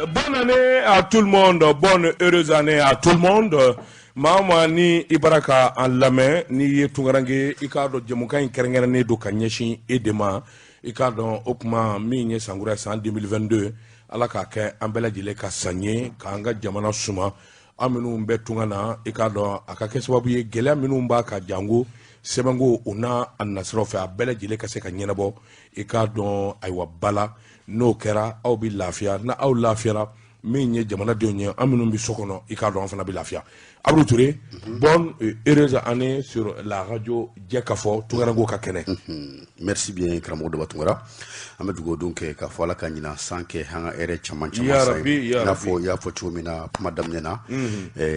Bonne année à tout le monde, bonne heureuse année à tout le monde. Maa o maa ni i bara ka an lamɛn, n'i ye tunkaranke, i k'a dɔn jɛmukan in kɛrɛnkɛrɛnnen don ka ɲɛsin e de ma. I k'a dɔn o tuma min ye sankura san 2022, Ala k'a kɛ an bɛɛ lajɛlen ka san ye, k'an ka jamana suma. An minnu bɛ tunga na, i k'a dɔn a ka kɛ sababu ye gɛlɛya minnu b'a ka jango sɛbɛnko o n'a a nasiraw fɛ, a bɛɛ lajɛlen ka se ka ɲɛnabɔ. I k'a dɔn ayiwa bala n'o kɛra, aw bɛ lafiya. Na aw lafiyara, min ye jamanadenw ye, an minnu bɛ so kɔnɔ, i k'a dɔn an fana bɛ lafiya. Abdou Touré, bonne heureuse année sur la radio Jɛkafɔ, tunkarankew ka kɛnɛ. Merci bien, karamɔgɔ Daba Tunkara. An bɛ dugawu don kɛ k'a fɔ Ala ka ɲinan san kɛ an ka hɛrɛ caman caman san ye. I n'a fɔ i y'a fɔ cogo min na kuma daminɛ na,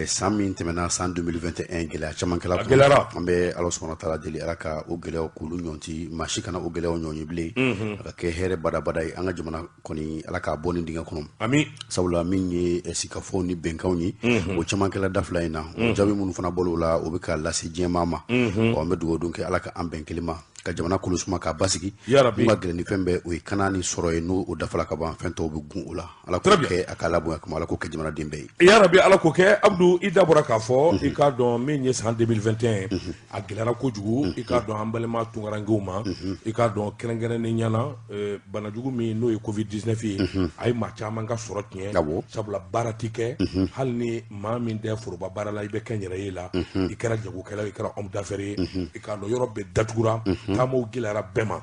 san min tɛmɛna, san 2021, gɛlɛya caman kɛla kɔnɔ. An bɛ Ala subahana taala deli, Ala ka o gɛlɛyaw k'olu ɲɔnti, maa si kana o gɛlɛyaw ɲɔgɔn ye bilen. A ka kɛ hɛrɛ badabada ye an ka jamana kɔni, Ala k'a bɔ nin dingɛ kɔnɔ. Ami. Sabula min ye sigikafɔw ni bɛnkanw ye, o caman kɛla da fila in na. O jaabi minnu fana bɔra o la, o bɛ ka lase diɲɛmaa ma. Ɔ, an bɛ dugawu don kɛ, Ala ka an bɛn kelen ma, ka jamana kolo suma, k'a basigi. Yarabi. Mun ka gɛlɛn ni fɛn bɛɛ, o ye kana ni sɔrɔ ye. N'o o dafala ka ban, fɛn tɔw bɛ gun o la. Ala k'o kɛ a ka ala bonya kama, Ala k'o kɛ jamanaden bɛɛ ye. Yarabi, Ala k'o kɛ. Abdou, i da bɔra k'a fɔ, i k'a dɔn min ye san 2021, a gɛlɛyara kojugu, i k'a dɔn an balima tunkarankew ma. I k'a dɔn kɛrɛnkɛrɛnnen ɲɛna, banajugu min n'o ye Covid 19 ye, a ye maa caman ka sɔrɔ tiɲɛ, sabula baara ti kɛ. Hali ni maa min tɛ foroba baara la, i bɛ kɛ n yɛrɛ ye la, i kɛra jagokɛla, i kɛra homme d'affaires ye, i k'a dɔn yɔrɔ bɛɛ datugura, taamaw gɛlɛyara bɛɛ ma.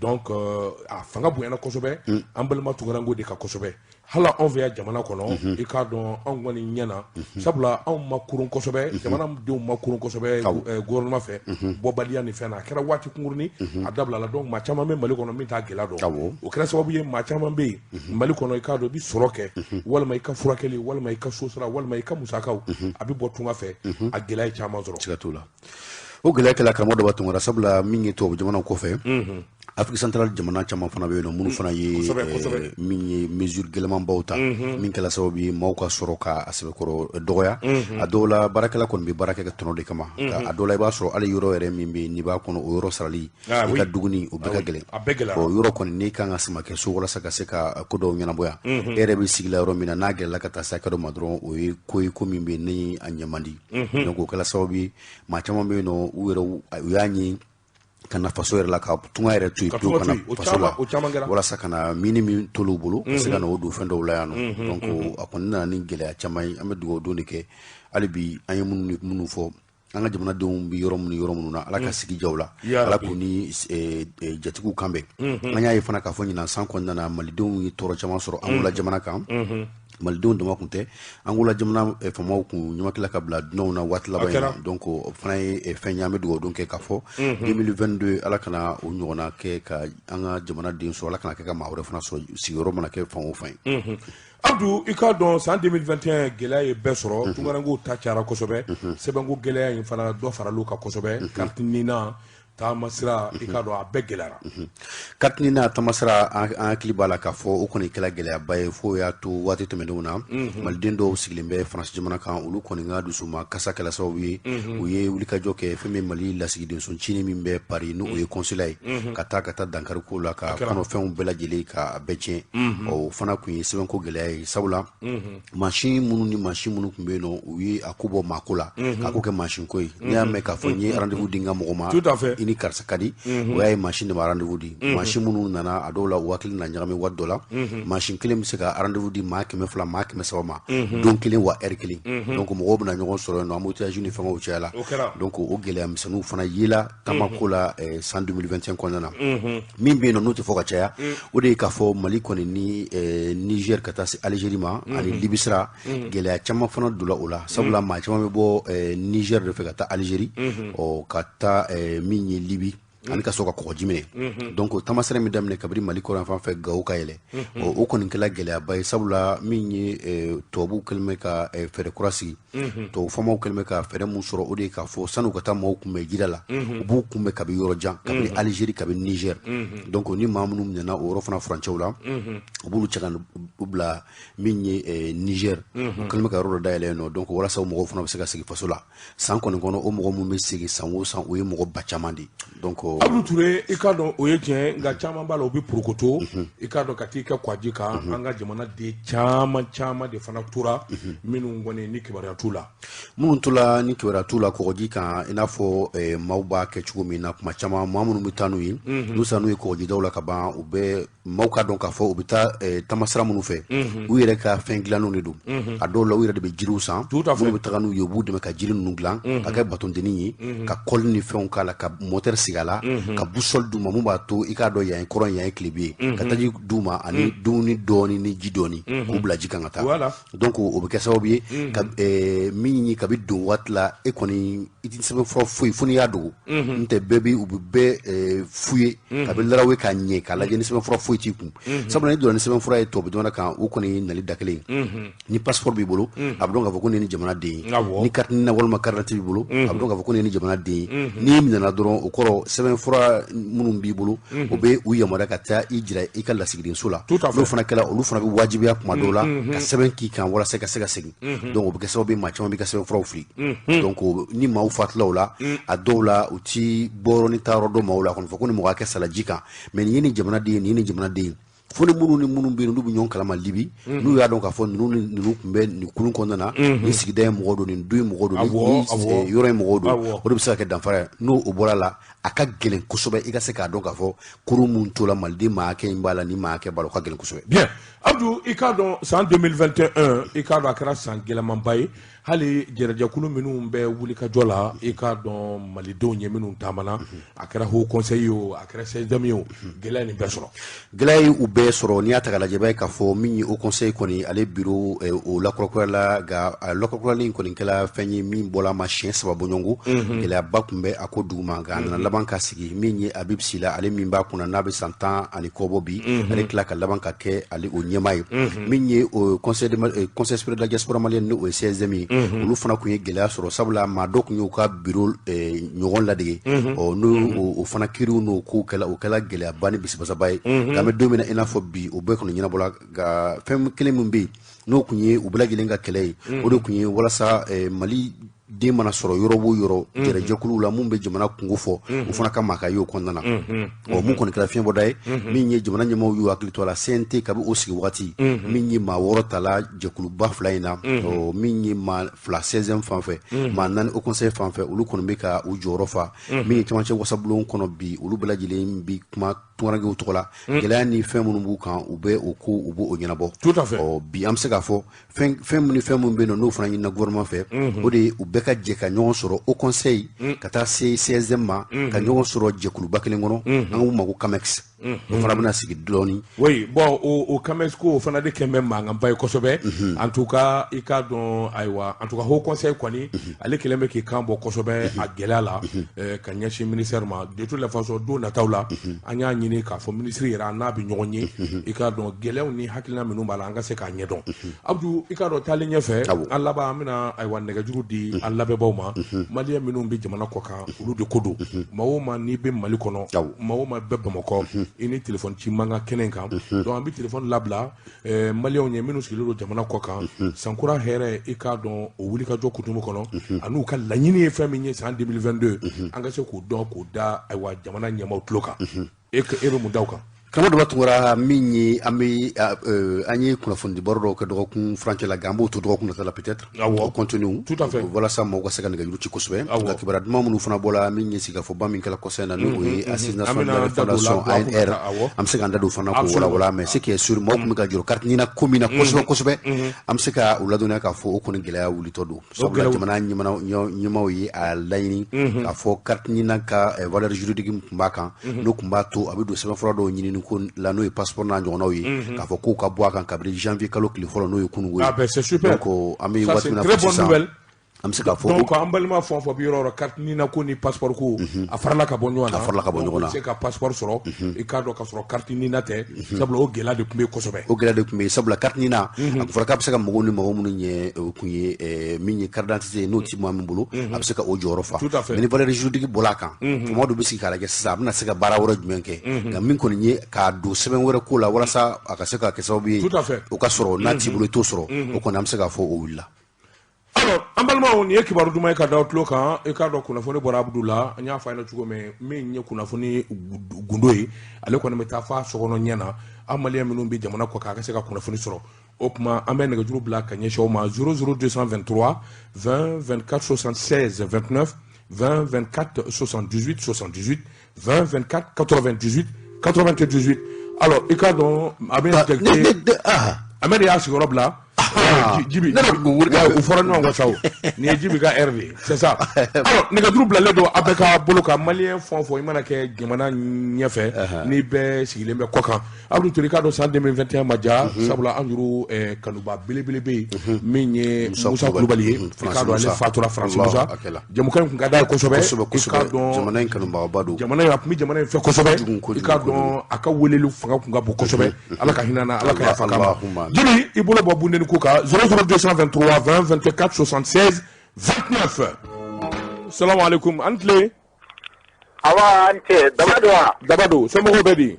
Donc a fanga bonyana kosɛbɛ an balima tunkarankew de kan kosɛbɛ. Hali anw fɛ yan jamana kɔnɔ, i k'a dɔn anw kɔni ɲɛna, sabula anw ma kurun kosɛbɛ, jamanadenw ma kurun kosɛbɛ gouvernement fɛ bɔbaliya ni fɛn na. A kɛra waati kunkurunin, a dabilala. Donc maa caman bɛ Mali kɔnɔ min t'a gɛlɛya dɔn. O kɛra sababu ye, maa caman bɛ yen Mali kɔnɔ, i k'a dɔn i bɛ sɔrɔ kɛ, walima i ka furakɛli, walima i ka so sara, walima i ka musakaw, a bɛ bɔ tunga fɛ. A gɛlɛya ye caman sɔrɔ. Siga t'o la, o gɛlɛya kɛla, karamɔgɔ Daba Tunkara, sabula min ye tubabu jamanaw kɔfɛ, Afrique centrale jamana caman fana bɛ yen nɔ minnu fana ye min ye mesure gɛlɛnmanbaw ta, min kɛla sababu ye maaw ka sɔrɔ ka a sɛbɛkɔrɔ dɔgɔya. A dɔw la, baarakɛla kɔni bɛ baara kɛ ka tɔnɔ de kama. A dɔw la, i b'a sɔrɔ hali yɔrɔ yɛrɛ min bɛ yen n'i b'a kɔnɔ, o yɔrɔ sarali, i ka dumuni, o bɛɛ ka gɛlɛn. O yɔrɔ kɔni, n'i kan ka sama kɛ so walasa ka se ka ko dɔw ɲɛnabɔ yan, e yɛrɛ bɛ sigi la yɔrɔ min na, n'a gɛlɛla ka taa se hakɛ dɔ ma dɔrɔn, o ye ko ye, ko min bɛ yen ni a ɲɛ man di. Donc o kɛla sababu ye, maa caman bɛ yen nɔ, u yɛrɛ u y'a ɲini ka na faso yɛrɛ la, ka tunga yɛrɛ to yen pewu, ka na faso la walasa ka na mini min tol'u bolo, ka se ka na o don fɛn dɔw la yan nɔ. Donc a kɔni nana ni gɛlɛya caman ye. An bɛ dugawu don de kɛ hali bi. An ye minnu fɔ, an ka jamanadenw bɛ yɔrɔ minnu, yɔrɔ minnu na, Ala ka sigi jaw la, Ala k'u ni jatigiw kan bɛn. An y'a ye fana k'a fɔ ɲinan san kɔnɔna na, malidenw ye tɔɔrɔ caman sɔrɔ Angola jamana kan. Malidenw dama kun tɛ, Angola jamana faamaw kun ɲamakala ka bila dunanw na waati laban in na. Donc o fana ye fɛn ye, an bɛ dugawu don kɛ k'a fɔ 2022, Ala kana o ɲɔgɔnna kɛ ka an ka jamanaden sɔrɔ, Ala kana kɛ ka maa wɛrɛ fana sɔrɔ, sigiyɔrɔ mana kɛ fan o fan ye. Abdou, i k'a dɔn san 2021 gɛlɛya ye bɛɛ sɔrɔ. Tunkarankew ta cayara kosɛbɛ. Sɛbɛnko gɛlɛya in fana, dɔ faral'o kan kosɛbɛ. Carte NINA, taamasira, i k'a dɔn a bɛɛ gɛlɛyara. Carte NINA, taamasira, an hakili b'a la k'a fɔ o kɔni kɛla gɛlɛyaba ye, fo y'a to waati tɛmɛnenw na, maliden dɔw sigilen bɛ Faransi jamana kan, olu kɔni ka dusuma kasa kɛla sababu ye, u ye wulikajɔ kɛ fɛn min Mali lasigidenso ncinin min bɛ Paris, n'o ye consulat ye, ka taa dankari ko la, ka kɔnɔfɛnw bɛɛ lajɛlen ka bɛɛ tiɲɛ. O fana tun ye sɛbɛnko gɛlɛya ye, sabula mansin minnu ni mansin minnu tun bɛ yen nɔ, u ye a ko bɔ maako la k'a ko kɛ mansin ko ye. N'i y'a mɛn k'a fɔ n ye rendez-vous di n ka mɔgɔ ma, tout à fait, i ni karisa ka di, o y'a ye mansin de ma rendez-vous di. Mansin minnu nana, a dɔw la u hakili na ɲagami. Waati dɔ la, mansin kelen bɛ se ka rendez-vous di maa 200, maa 300 ma don kelen wa heure kelen. Donc mɔgɔw bɛna ɲɔgɔn sɔrɔ yen nɔ, embouteillage ni fɛngɛw caya la. Donc o gɛlɛya misɛnninw fana yela taamako la san 2021 kɔnɔna na. Min bɛ yen nɔ n'o tɛ fɔ ka caya, o de ye k'a fɔ Mali kɔni ni Niger ka taa se Algérie ma ani Libi sira, gɛlɛya caman fana donna o la, sabula maa caman bɛ bɔ Niger de fɛ ka taa Algérie, ɔ ka taa min ye Libi ani ka sɔrɔ ka kɔgɔji minɛ. Donc taamasira min daminɛ kabini Mali kɔrɔ fan fɛ, Gawo ka yɛlɛ, o kɔni kɛla gɛlɛyaba ye, sabula min ye tubabuw kɛlen bɛ ka fɛɛrɛ kura sigi, tubabu faamaw kɛlen bɛ ka fɛɛrɛ mun sɔrɔ, o de ye k'a fɔ san'u ka taa maaw kunbɛn jida la, u b'u kunbɛn kabi yɔrɔ jan, kabini Algérie, kabini Niger. Donc ni maa minnu minɛna o yɔrɔ fana furancɛw la, u b'olu cɛ ka u bila min ye Niger. U kɛlen bɛ ka yɔrɔ dɔ dayɛlɛ yen nɔ, donc walasa o mɔgɔw fana bɛ se ka segin faso la. San kɔni kɔnɔ, o mɔgɔ minnu bɛ segin san o san, o ye mɔgɔ ba caman de ye. Donc Abdou Touré, i k'a dɔn o ye tiɲɛ, nka caman b'a la, u bɛ porokoto, i k'a dɔn, ka t'i kɛ kwaji kan. An ka jamana den caman caman de fana tora minnu kɔni ni kibaruya t'u la. Minnu tola ni kibaruya t'u la kɔgɔji kan, i n'a fɔ maaw b'a kɛ cogo min na kuma caman, maa minnu bɛ taa n'u ye, n'u sera n'u ye kɔgɔjidaw la ka ban, u bɛ maaw ka dɔn k'a fɔ u bɛ taa tamasira minnu fɛ, u yɛrɛ ka fɛn dilannenw de don. A dɔw la, u yɛrɛ de bɛ jiriw san. Minnu bɛ taga n'u ye, u b'u dɛmɛ ka jiri ninnu dilan ka kɛ batondennin ye, ka kɔli ni fɛnw k'a la, ka moteur sigi a la, ka boussole d'u ma mun b'a to i k'a dɔn yan ye kɔrɔn, yan ye tilebin ye, ka taji d'u ma ani dumuni dɔɔni ni ji dɔɔni, k'u bila ji kan ka taa. Donc o bɛ kɛ sababu ye ka min ye kabi don waati la, e kɔni i tɛ sɛbɛn fura foyi fo n'i y'a dogo. N tɛ bɛɛ bi u bɛ bɛɛ fu ye kabi larawe k'a ɲɛ k'a lajɛ ni sɛbɛn fura foyi t'i kun, sabula n'i donna ni sɛbɛn fura ye tubabu jamana kan, o kɔni nali da kelen. Ni passeport b'i bolo, a bɛ dɔn k'a fɔ ko nin ye jamana den ye. Ni carte NINA walima carte d'identité b'i bolo, a bɛ dɔn k'a fɔ ko nin ye jamana den ye. N'i minɛna dɔrɔn, o kɔrɔ sɛbɛn fura minnu b'i bolo, o bɛ u yamaruya ka taa i jira i ka lasigidenso la. N'o fana kɛra, olu fana bɛ wajibiya kuma dɔw la ka sɛbɛn k'i kan walasa i ka se ka segin. Donc o bɛ kɛ sababu ye maa caman b'i ka sɛbɛn furaw fili. Donc ni maaw fatula o la, a dɔw la u ti bɔyɔrɔ ni taayɔrɔ dɔn maaw la, a kɔni fɔ ko ni mɔgɔ hakɛ sala ji kan, mais nin ye nin jamana den ye, nin ye nin jamana den ye, fo ni minnu ni minnu bɛ yen, n'u bɛ ɲɔgɔn kalama Libi, n'u y'a dɔn k'a fɔ ninnu ni ninnu tun bɛ nin kulun kɔnɔna na, nin sigida ye mɔgɔ don, nin du ye mɔgɔ don, nin yɔrɔ ye mɔgɔw don, o de bɛ se ka kɛ danfara ye. N'o o bɔra la, a ka gɛlɛn kosɛbɛ i ka se k'a dɔn k'a fɔ kurun mun tola, maliden maa hakɛ in b'a la, ni maa hakɛ b'a la, o ka gɛlɛn kosɛbɛ. Bien, Abdou, i k'a dɔn san 2021, i k'a dɔn a kɛra san gɛlɛmanba ye. Hali jɛrɛjɛkulu minnu bɛ wulikajɔ la, i k'a dɔn, malidenw ye minnu taamana, a kɛra Haut Conseil ye o, a kɛra CSDM ye o, gɛlɛya nin bɛɛ sɔrɔ. Gɛlɛya ye u bɛɛ sɔrɔ. N'i y'a ta k'a lajɛ, i b'a ye k'a fɔ min ye Haut Conseil kɔni, ale bureau o lakurakurala, nka a lakurakurali in kɔni kɛla fɛn ye min bɔla a ma siɲɛ 3 bɔɲɔgɔnko. Gɛlɛyaba tun bɛ a ko duguma, nka a nana laban ka sigi. Min ye Habib Sila, ale min b'a kunna n'a bɛ san 10 ani kɔ bɔ bi, ale tila ka laban ka kɛ ale o ɲɛmaa ye. Min ye o conseil supérieur de la diaspora malienne, n'o ye CSDM ye, olu fana tun ye gɛlɛya sɔrɔ, sabula maa dɔ tun y'u ka bureau ɲɔgɔn ladege. Ɔ n'o o fana kiriw n'o kow kɛla, o kɛla gɛlɛyaba ni bisibasaba ye. Nka an bɛ don min na i n'a fɔ bi, o bɛɛ kɔni ɲɛnabɔla. Nka fɛn kelen min bɛ yen n'o tun ye u bɛɛ lajɛlen ka kɛlɛ ye, o de tun ye walasa Mali den mana sɔrɔ yɔrɔ o yɔrɔ, jɛrɛjɛkuluw la mun bɛ jamana kungo fɔ, o fana ka maa ka ye o kɔnɔna na. Ɔ mun kɔni kɛra fiɲɛbɔda ye, min ye jamana ɲɛmaaw y'u hakili to a la, CNT kabi o sigi waati, min ye maa 6 tala jɛkuluba 2 in na, ɔ min ye maa 2 CSDM fan fɛ, maa 4 Haut Conseil fan fɛ, olu kɔni bɛ ka u jɔyɔrɔ fa. Min ye camancɛ wasabulon kɔnɔ bi, olu bɛɛ lajɛlen bi kuma tunkarankew tɔgɔ la, gɛlɛya ni fɛn minnu b'u kan, u bɛ o ko u b'o ɲɛnabɔ. Tout à fait. Ɔ bi an bɛ se k'a fɔ fɛn min ni fɛn min bɛ yen nɔ, n'o fana ɲinina gouvernement fɛ, o de ye u bɛɛ ka jɛ ka ɲɔgɔn sɔrɔ, Haut Conseil ka taa se CSDM ma, ka ɲɔgɔn sɔrɔ jɛkuluba kelen kɔnɔ, an k'o ma ko CAMEX. O fana bɛna sigi dɔɔni. Oui, bon, o CAMEX ko, o fana de kɛn bɛ mankanba ye kosɛbɛ. En tout cas, i k'a dɔn, ayiwa, en tout cas Haut Conseil kɔni, ale kɛlen bɛ k'i kan bɔ kosɛbɛ a gɛlɛya la ka ɲɛsin ministère ma. De toute la façon, don nataw la, an y'a ɲini k'a fɔ ministre yɛrɛ, an n'a bɛ ɲɔgɔn ye, i k'a dɔn gɛlɛyaw ni hakilina minnu b'a la, an ka se k'a ɲɛdɔn. Abdou, i k'a dɔn, taalen ɲɛfɛ, an laban, an bɛna ayiwa nɛgɛjuru di an lamɛnbaaw ma. Maliyɛn minnu bɛ jamana kɔ kan, olu de ko don. Maa o maa n'i bɛ Mali kɔnɔ, maa o maa bɛ Bamakɔ, i ni téléphone ci man kan kɛnɛ in kan. Donc an bɛ téléphone labila maliyɛnw ye minnu sigilen don jamana kɔ kan. Sankura hɛrɛ, i k'a dɔn, o wulikajɔ kutumu kɔnɔ, an'u ka laɲini ye fɛn min ye san 2022, an ka se k'o dɔn, k'o da ayiwa jamana ɲɛmaaw tulo kan. E bɛ mun da o kan? Karamɔgɔ Daba Tunkara, min ye an bɛ an ye kunnafoni baro dɔw kɛ dɔgɔkun furancɛ la, nka an b'o to dɔgɔkun nata la peut-être. O contenu. Tout à fait. Walasa mɔgɔw ka se ka nɛgɛjuru ci kosɛbɛ. Nka kibaruya duman minnu fana bɔra, min ye sigikafɔba min kɛla kɔsa in na, n'o ye Assise nationale de la refondation, ANR, an bɛ se k'an da don o fana k'o walawala. Mais ce qui est sûr, mɔgɔw tun bɛ ka jɔrɔ carte NINA ko min na kosɛbɛ kosɛbɛ, an bɛ se ka u ladɔnniya k'a fɔ o kɔni gɛlɛya wulitɔ don, sabula jamana ɲɛmaaw ye a laɲini k'a fɔ carte NINA ka valeur juridique min tun b'a kan, n'o tun b'a to a bɛ don sɛbɛnfura dɔw ɲinini ko la, n'o ye passeport n'a ɲɔgɔnnaw ye, k'a fɔ k'o ka bɔ a kan kabini janvier kalo tile fɔlɔ, n'o ye kununko ye. Ah ben, c'est super. Donc an bɛ waati min na fɔ sisan, an bɛ se k'a fɔ. Donc an balima fɛn o fɛn bɛ yɔrɔ o yɔrɔ, carte NINA ko ni passeport ko, a farala ka bɔ ɲɔgɔn na. A farala ka bɔ ɲɔgɔn na. I bɛ se ka passeport sɔrɔ, i k'a dɔn, ka sɔrɔ carte NINA tɛ, sabula o gɛlɛya de tun bɛ yen kosɛbɛ. O gɛlɛya de tun bɛ yen, sabula carte NINA, a tun fɔra k'a bɛ se ka mɔgɔw ni mɔgɔ minnu ɲɛ, o tun ye min ye carte d'identité ye, n'o ti maa min bolo, a bɛ se ka o jɔyɔrɔ fa. Tout à fait. Mais ni valeur juridique bɔra a kan, faamaw de bɛ sigi k'a lajɛ sisan a bɛna se ka baara wɛrɛ jumɛn kɛ. Nka min kɔni ye k'a don sɛbɛn wɛrɛ ko la walasa a ka se ka kɛ sababu ye Tout à fait. o ka sɔrɔ, n'a t'i bolo i t'o sɔrɔ, o kɔni an bɛ se k'a fɔ o wulila. Alors, An balimaw, nin ye kibaru duman ye ka da tulo kan. I k'a dɔn, kunnafoni bɔra Abudu la. An y'a fɔ a ɲɛna cogo min, min ye kunnafoni gundo ye, ale kɔni bɛ taa f'a sokɔnɔ ɲɛ na. An maliyɛn minnu bɛ jamana kɔ kan, a ka se ka kunnafoni sɔrɔ. O tuma, an bɛ nɛgɛjuru bila ka ɲɛsin aw ma: 00223 20 24 76 29, 20 24 78 78, 20 24 98 98. Alors, i k'a dɔn, a bɛ Jakite Ahmed y'a sigiyɔrɔ bila. Jibi, u fɔra ɲɔgɔn kɔ sa. O nin ye Jibi ka heure de ye, c'est ça. Alors, nɛgɛjuru bilalen don a bɛɛ ka bolo kan. Maliyɛn fɛn o fɛn, i mana kɛ jamana ɲɛfɛ, n'i bɛɛ sigilen bɛ kɔ kan, Abudu Ture, k'a dɔn san 2021 ma diya, sabula an juru kanuba belebele bɛ yen, min ye Musa Kulubali ye. I k'a dɔn, ale fatura, Faransi Musa. Jamukan in kun ka d'a ye kosɛbɛ. I k'a dɔn, jamana in kanubagaba don. Jamana in, a tun bɛ jamana in fɛ kosɛbɛ. I k'a dɔn, a ka weleli fanga kun ka bon kosɛbɛ. Ala ka hinɛ na, Ala ka yafa k'a ma. Jibi, i bolo bɔ bundeni ko kan: 00223 20 24 76 29. Salamu aleykum, an tile. Awa, an cɛ, Daba don wa? Daba don. Somɔgɔw bɛ di?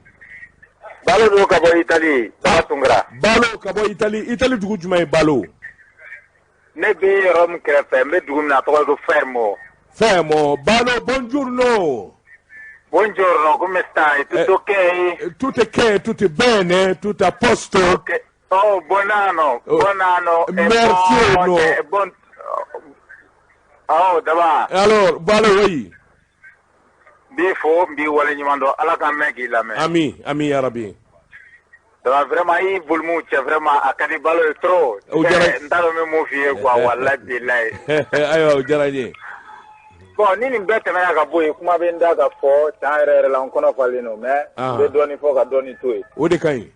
Balo don ka bɔ Itali, Daba Tunkara. Balo ka bɔ Itali. Itali dugu jumɛn ye, Balo? Ne bɛ yɔrɔ min kɛrɛfɛ, n bɛ dugu min na, a tɔgɔ ko Fermo. Fermo. Balo, buongiorno. Buongiorno, come stai? Tutto ok? Tutto ok, tutto bene, tutto a posto. Ok. Oh, buon anno, oh, buon anno. Merci. Buon, no. Buon. Oh, Daba. Alors, Balo, oui. N b'i fo, n b'i waleɲuman dɔn. Ala ka mɛn k'i lamɛn. Ami, ami ya Rabbi. Daba, vraiment, i volume cɛ, vraiment, a ka di Balo ye trop. O diyara. N t'a dɔn n bɛ mun f'i ye quoi, wallahi bilahi. Ayiwa, o diyara n ye. Bon, ni nin bɛɛ tɛmɛna ka bɔ yen, kuma bɛ n da ka fɔ tiɲɛ yɛrɛ yɛrɛ la, n kɔnɔ falen don, mais n bɛ dɔɔnin fɔ ka dɔɔnin to yen. O de ka ɲi.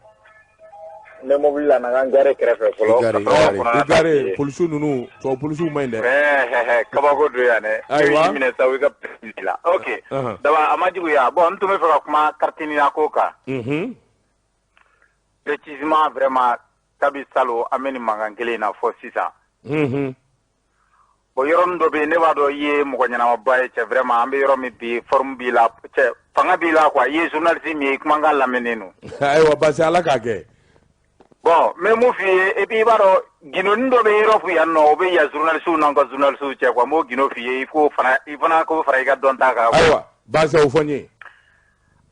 N bɛ mobili la, na n ka n garer kɛrɛfɛ fɔlɔ. I garer, polisiw ninnu, tubabu polisiw man ɲi dɛ. Kabako don yan dɛ. Ayiwa. I minɛ sa, i ka la. Ok. Daba, a ma juguya. Bon, n tun bɛ fɛ ka kuma carte NINA ko kan. Précisément, vraiment, kabi salon, an bɛ nin mankan kelen in na fɔ sisan. Bon, yɔrɔnin dɔ bɛ yen, ne b'a dɔn i ye mɔgɔ ɲɛnamaba ye, cɛ. Vraiment, an bɛ yɔrɔ min bi, forme b'i la, cɛ, fanga b'i la quoi. I ye journaliste min ye, i kumakan lamɛnnen don. Ayiwa, basi Ala k'a kɛ. Bon, n bɛ mun f'i ye, et puis i b'a dɔn, gindonin dɔ bɛ Europe yan nɔ, o bɛ yan journaliste n'an ka journaliste cɛ quoi. N b'o gindo f'i ye, i k'o fana, i fana k'o fara i ka dɔnta kan. Ayiwa, basi o fɔ n ye.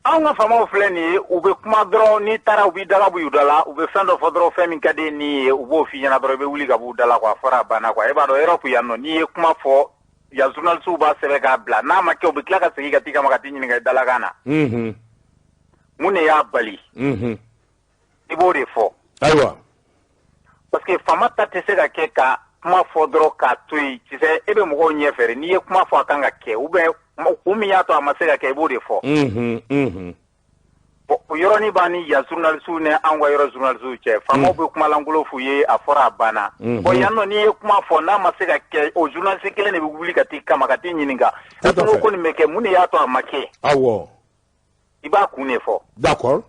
Anw ka faamaw filɛ nin ye, u bɛ kuma dɔrɔn, n'i taara, u b'i daga bɔ u da la, u bɛ fɛn dɔ fɔ dɔrɔn, fɛn min ka di ni ye, u b'o f'i ɲɛna dɔrɔn, i bɛ wuli ka b'u da la quoi. A fɔra, a banna quoi. E b'a dɔn, Europe yan nɔ, n'i ye kuma fɔ yan, journaliste b'a sɛbɛn k'a bila, n'a ma kɛ, u bɛ tila ka segin ka t'i kama ka t'i ɲininka i dalakan na. Mun de y'a bali? I b'o de fɔ. Ayiwa. Parce que faama ta tɛ se ka kɛ ka kuma fɔ dɔrɔn k'a to yen. Tu sais, e bɛ mɔgɔw ɲɛfɛ, n'i ye kuma fɔ, a kan ka kɛ, ou bien kun min y'a to a ma se ka kɛ, i b'o de fɔ. Bon, o yɔrɔnin b'an ni yan journaliste ni anw ka yɔrɔ journaliste cɛ. Faamaw bɛ kumalankolon f'u ye, a fɔra, a banna. Bon, yan nɔ, n'i ye kuma fɔ, n'a ma se ka kɛ, o journaliste kelen de bɛ wuli ka t'i kama ka t'i ɲininka. Tout à fait. Ko nin bɛ kɛ, mun de y'a to a ma kɛ? I b'a kun de fɔ.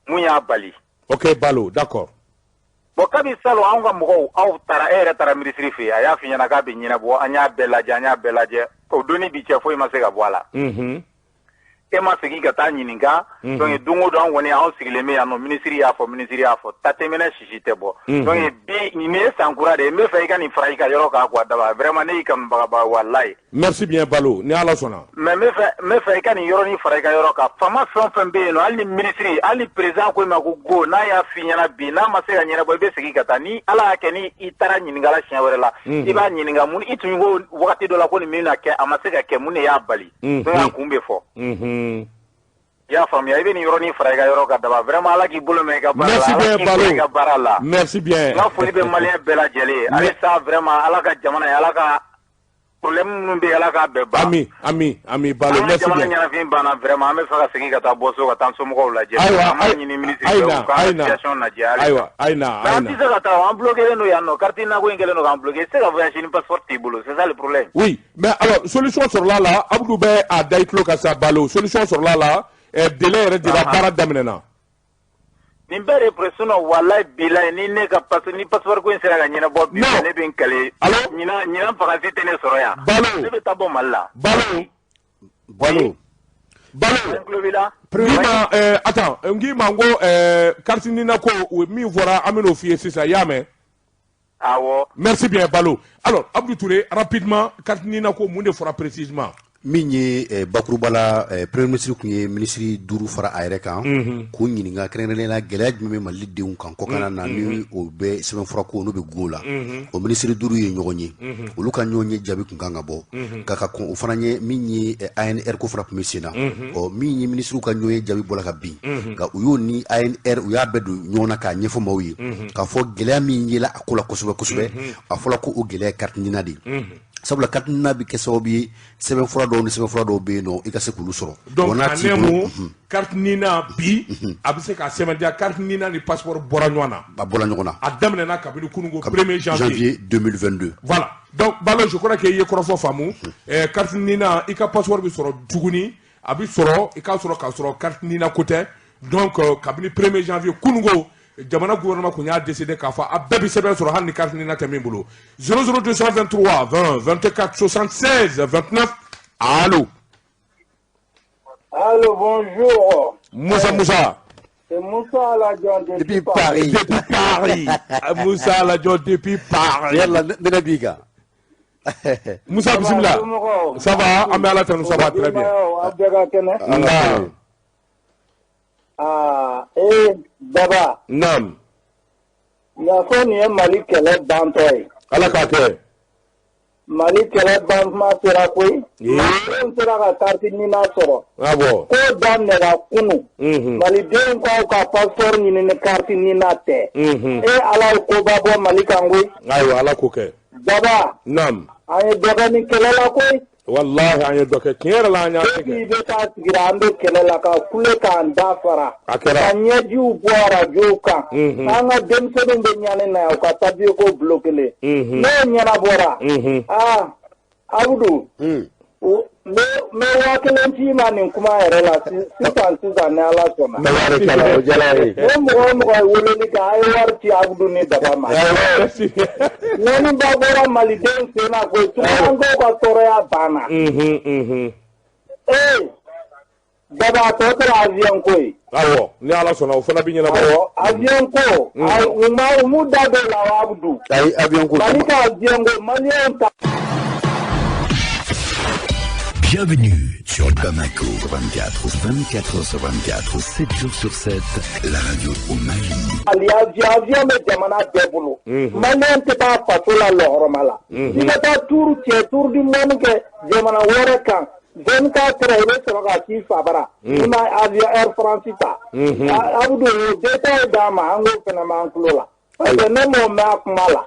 Mun y'a bali? Ok, Balo, d'accord. Bon, kabi salon, anw ka mɔgɔw, aw taara, e yɛrɛ taara minisiri fɛ yen, a y'a f'i ɲɛna k'a bɛ ɲɛnabɔ. An y'a bɛɛ lajɛ, an y'a bɛɛ lajɛ, o donni bi cɛ, foyi ma se ka bɔ a la. E ma segin ka taa ɲininka. Donc don o don, an kɔni, anw sigilen bɛ yan nɔ, minisiri y'a fɔ, minisiri y'a fɔ, ta tɛ mɛnɛ, sisi tɛ bɔ. Donc bi, nin ye san kura de ye, n bɛ fɛ i ka nin fara i ka yɔrɔ kan quoi. Daba, vraiment, ne y'i kanubagaba, walayi. Merci bien, Balo, ni Ala sɔnna. Mais n bɛ fɛ i ka nin yɔrɔnin fara i ka yɔrɔ kan. Faama fɛn o fɛn bɛ yen nɔ, hali ni minisiri, hali ni président ko i ma ko go, n'a y'a f'i ɲɛna bi, n'a ma se ka ɲɛnabɔ, i bɛ segin ka taa. Ni Ala y'a kɛ ni i taara ɲininka la siɲɛ wɛrɛ la, i b'a ɲininka mun i tun ko wagati dɔ la ko nin min na kɛ, a ma se ka kɛ, mun de y'a bali? Donc a kun bɛ fɔ. I y'a faamuya? I bɛ nin yɔrɔnin fara i ka yɔrɔ kan, Daba. Vraiment, Ala k'i bolo mɛn i ka baara la. Merci Ala bien, k'i mɛn i ka Balo. baara la. Merci bien. N ka foli bɛ maliyɛn bɛɛ lajɛlen ye halisa. Vraiment, Ala ka jamana ye, Ala ka problème minnu bɛ yen, Ala k'a bɛɛ ban. Ami, ami, ami, Balo. An ka Merci jamana bien. ɲɛnafin banna. Vraiment, an bɛ fɛ ka segin ka taa bɔ so ka taa n somɔgɔw lajɛ. Ayiwa, An b'a ɲini minisiri fɛ, ayi na, u k'an ayi ka na. situation lajɛ halisa. Ayiwa, ayi na, Mais ayi an tɛ na. se ka taa, an bloqué don yan nɔ, carte NINA ko in kɛlen don k'an bloqué. I tɛ se ka voyager ni passeport t'i bolo, c'est ça le problème. Oui, mais alors, solution sɔrɔla la. Abdou bɛ a da i tulo kan sa, Balo. Solution sɔrɔla la. Délai yɛrɛ dira, baara daminɛna. Nin bɛɛ de presse. Sinon, walayi bilayi, ni ne ka passe, ni passeport ko in sera ka ɲɛnabɔ bi, Non. ne bɛ n kale. Allo? Ɲinan, ɲinan vacances tɛ ne sɔrɔ yan. Balo. Ne bɛ taa bɔ Mali la. Balo. Balo. Balo. N tulo b'i la. N k'i ma, attends, n k'i ma n ko carte NINA ko, o min fɔra, an bɛn'o f'i ye sisan, i y'a mɛn? Awɔ. Merci bien Balo. Alors Abdou Touré, rapidement, carte NINA ko mun de fɔra précisément? Min ye bakuruba la, premier ministre tun ye minisiri 5 fara a yɛrɛ kan k'u ɲininka kɛrɛnkɛrɛnnenya la gɛlɛya jumɛn bɛ Mali denw kan kɔkanna na ni o bɛ sɛbɛnfura ko n'o bɛ go la. O minisiri 5 ye ɲɔgɔn ye, olu ka ɲɔgɔn ye jaabi tun kan ka bɔ nka ka kɔn o fana ye min ye ANR ko fana tun bɛ sen na. Ɔ min ye minisiriw ka ɲɔgɔn ye jaabi bɔra ka bin, nka u y'o ni ANR u y'a bɛɛ don ɲɔgɔn na k'a ɲɛfɔ maaw ye k'a fɔ gɛlɛya min yela a ko la kosɛbɛ kosɛbɛ. A fɔra ko o gɛlɛya ye carte NINA de ye, sabula carte NINA bɛ kɛ sababu ye sɛbɛnfura dɔw ni sɛbɛnfura dɔw bɛ yen nɔ i ka se k'olu sɔrɔ. Donc en un mot, carte NINA bi a bɛ se ka sɛbɛntiya carte NINA ni passeport bɔra ɲɔgɔn na. A bɔra ɲɔgɔn na. A daminɛna kabini kununko 1er janvier 2022. Voilà, donc Balo, je crois que i ye kɔrɔfɔ faamu. Carte NINA, i ka passeport bɛ sɔrɔ tuguni, a bɛ sɔrɔ i k'a sɔrɔ k'a sɔrɔ carte NINA ko tɛ. Donc kabini 1er janvier kununko, jamana gouvernement kun y'a décidé k'a fɔ a bɛɛ bɛ sɛbɛn sɔrɔ hali ni carte NINA tɛ min bolo. 00223 20 24 76 29. Allô. Allô, bonjour. Moussa Moussa. C'est Moussa Aladjon depuis Paris. Depuis Paris. Moussa Aladjon depuis Paris. Yalla ne b'i kan. Moussa bismillah. Ça va, an bɛ Ala tanu, ça va très bien. Aw bɛɛ ka kɛnɛ. Nka. Ah, eh Daba. Naam. Nka ko nin ye Mali kɛlɛ bantɔ ye. Ala k'a kɛ. Mali kɛlɛ ban kuma sera koyi. Malidenw sera ka carte NINA sɔrɔ. Awɔ. Ko daminɛra kunun. Malidenw k'aw ka passeport ɲini ni carte NINA tɛ. E Ala ye koba bɔ Mali kan koyi. Ayiwa, Ala k'o kɛ. Daba. Naam. An ye dɔ kɛ nin kɛlɛ la koyi. Wallahi an ye dɔ kɛ, tiɲɛ yɛrɛ la an y'a kɛ. Depuis i bɛ taa sigira an bɛ kɛlɛ la ka kule k'an da fara. A kɛra. Ka ɲɛjiw bɔ arajow kan. An ka denmisɛnninw bɛ ɲani na yan u ka papier ko bloqué. N'o ɲɛnabɔra. Aa Abudu. N bɛ 1000 ci ma nin kuma yɛrɛ la sisan sisan ni Ala sɔnna. Tabarikala, o diyara n ye. O mɔgɔ o mɔgɔ ye weleli kɛ a ye wari ci Abudu ni Daba ma. Ŋɔniba bɔra Malidenw sen na koyi, tunkarankew ka tɔɔrɔya banna. Ee Daba, a tɔ tora avion ko ye. Awɔ, ni Ala sɔnna o fana bɛ ɲɛnabɔ. Awɔ, avion ko u m'u da don o la wa Abudu? Ayi, avion ko. Mali ka avion ko Maliyɛnw ta. Bienvenue sur Bamako 24, 24 sur 24, 7 jours sur 7, la radio au Mali. Mali avion bɛ jamana bɛɛ bolo. Maliyɛn tɛ taa faso la lɔhɔrɔma la. I bɛ taa tour cɛ tour du monde kɛ jamana wɛrɛ kan. 24 heures i bɛ sɔrɔ ka t'i fa bara. I ma avion Air France ta. Abudu, o détail d'a ma, an k'o fana m'an tulo la. Parce que ne m'o mɛn a kuma la.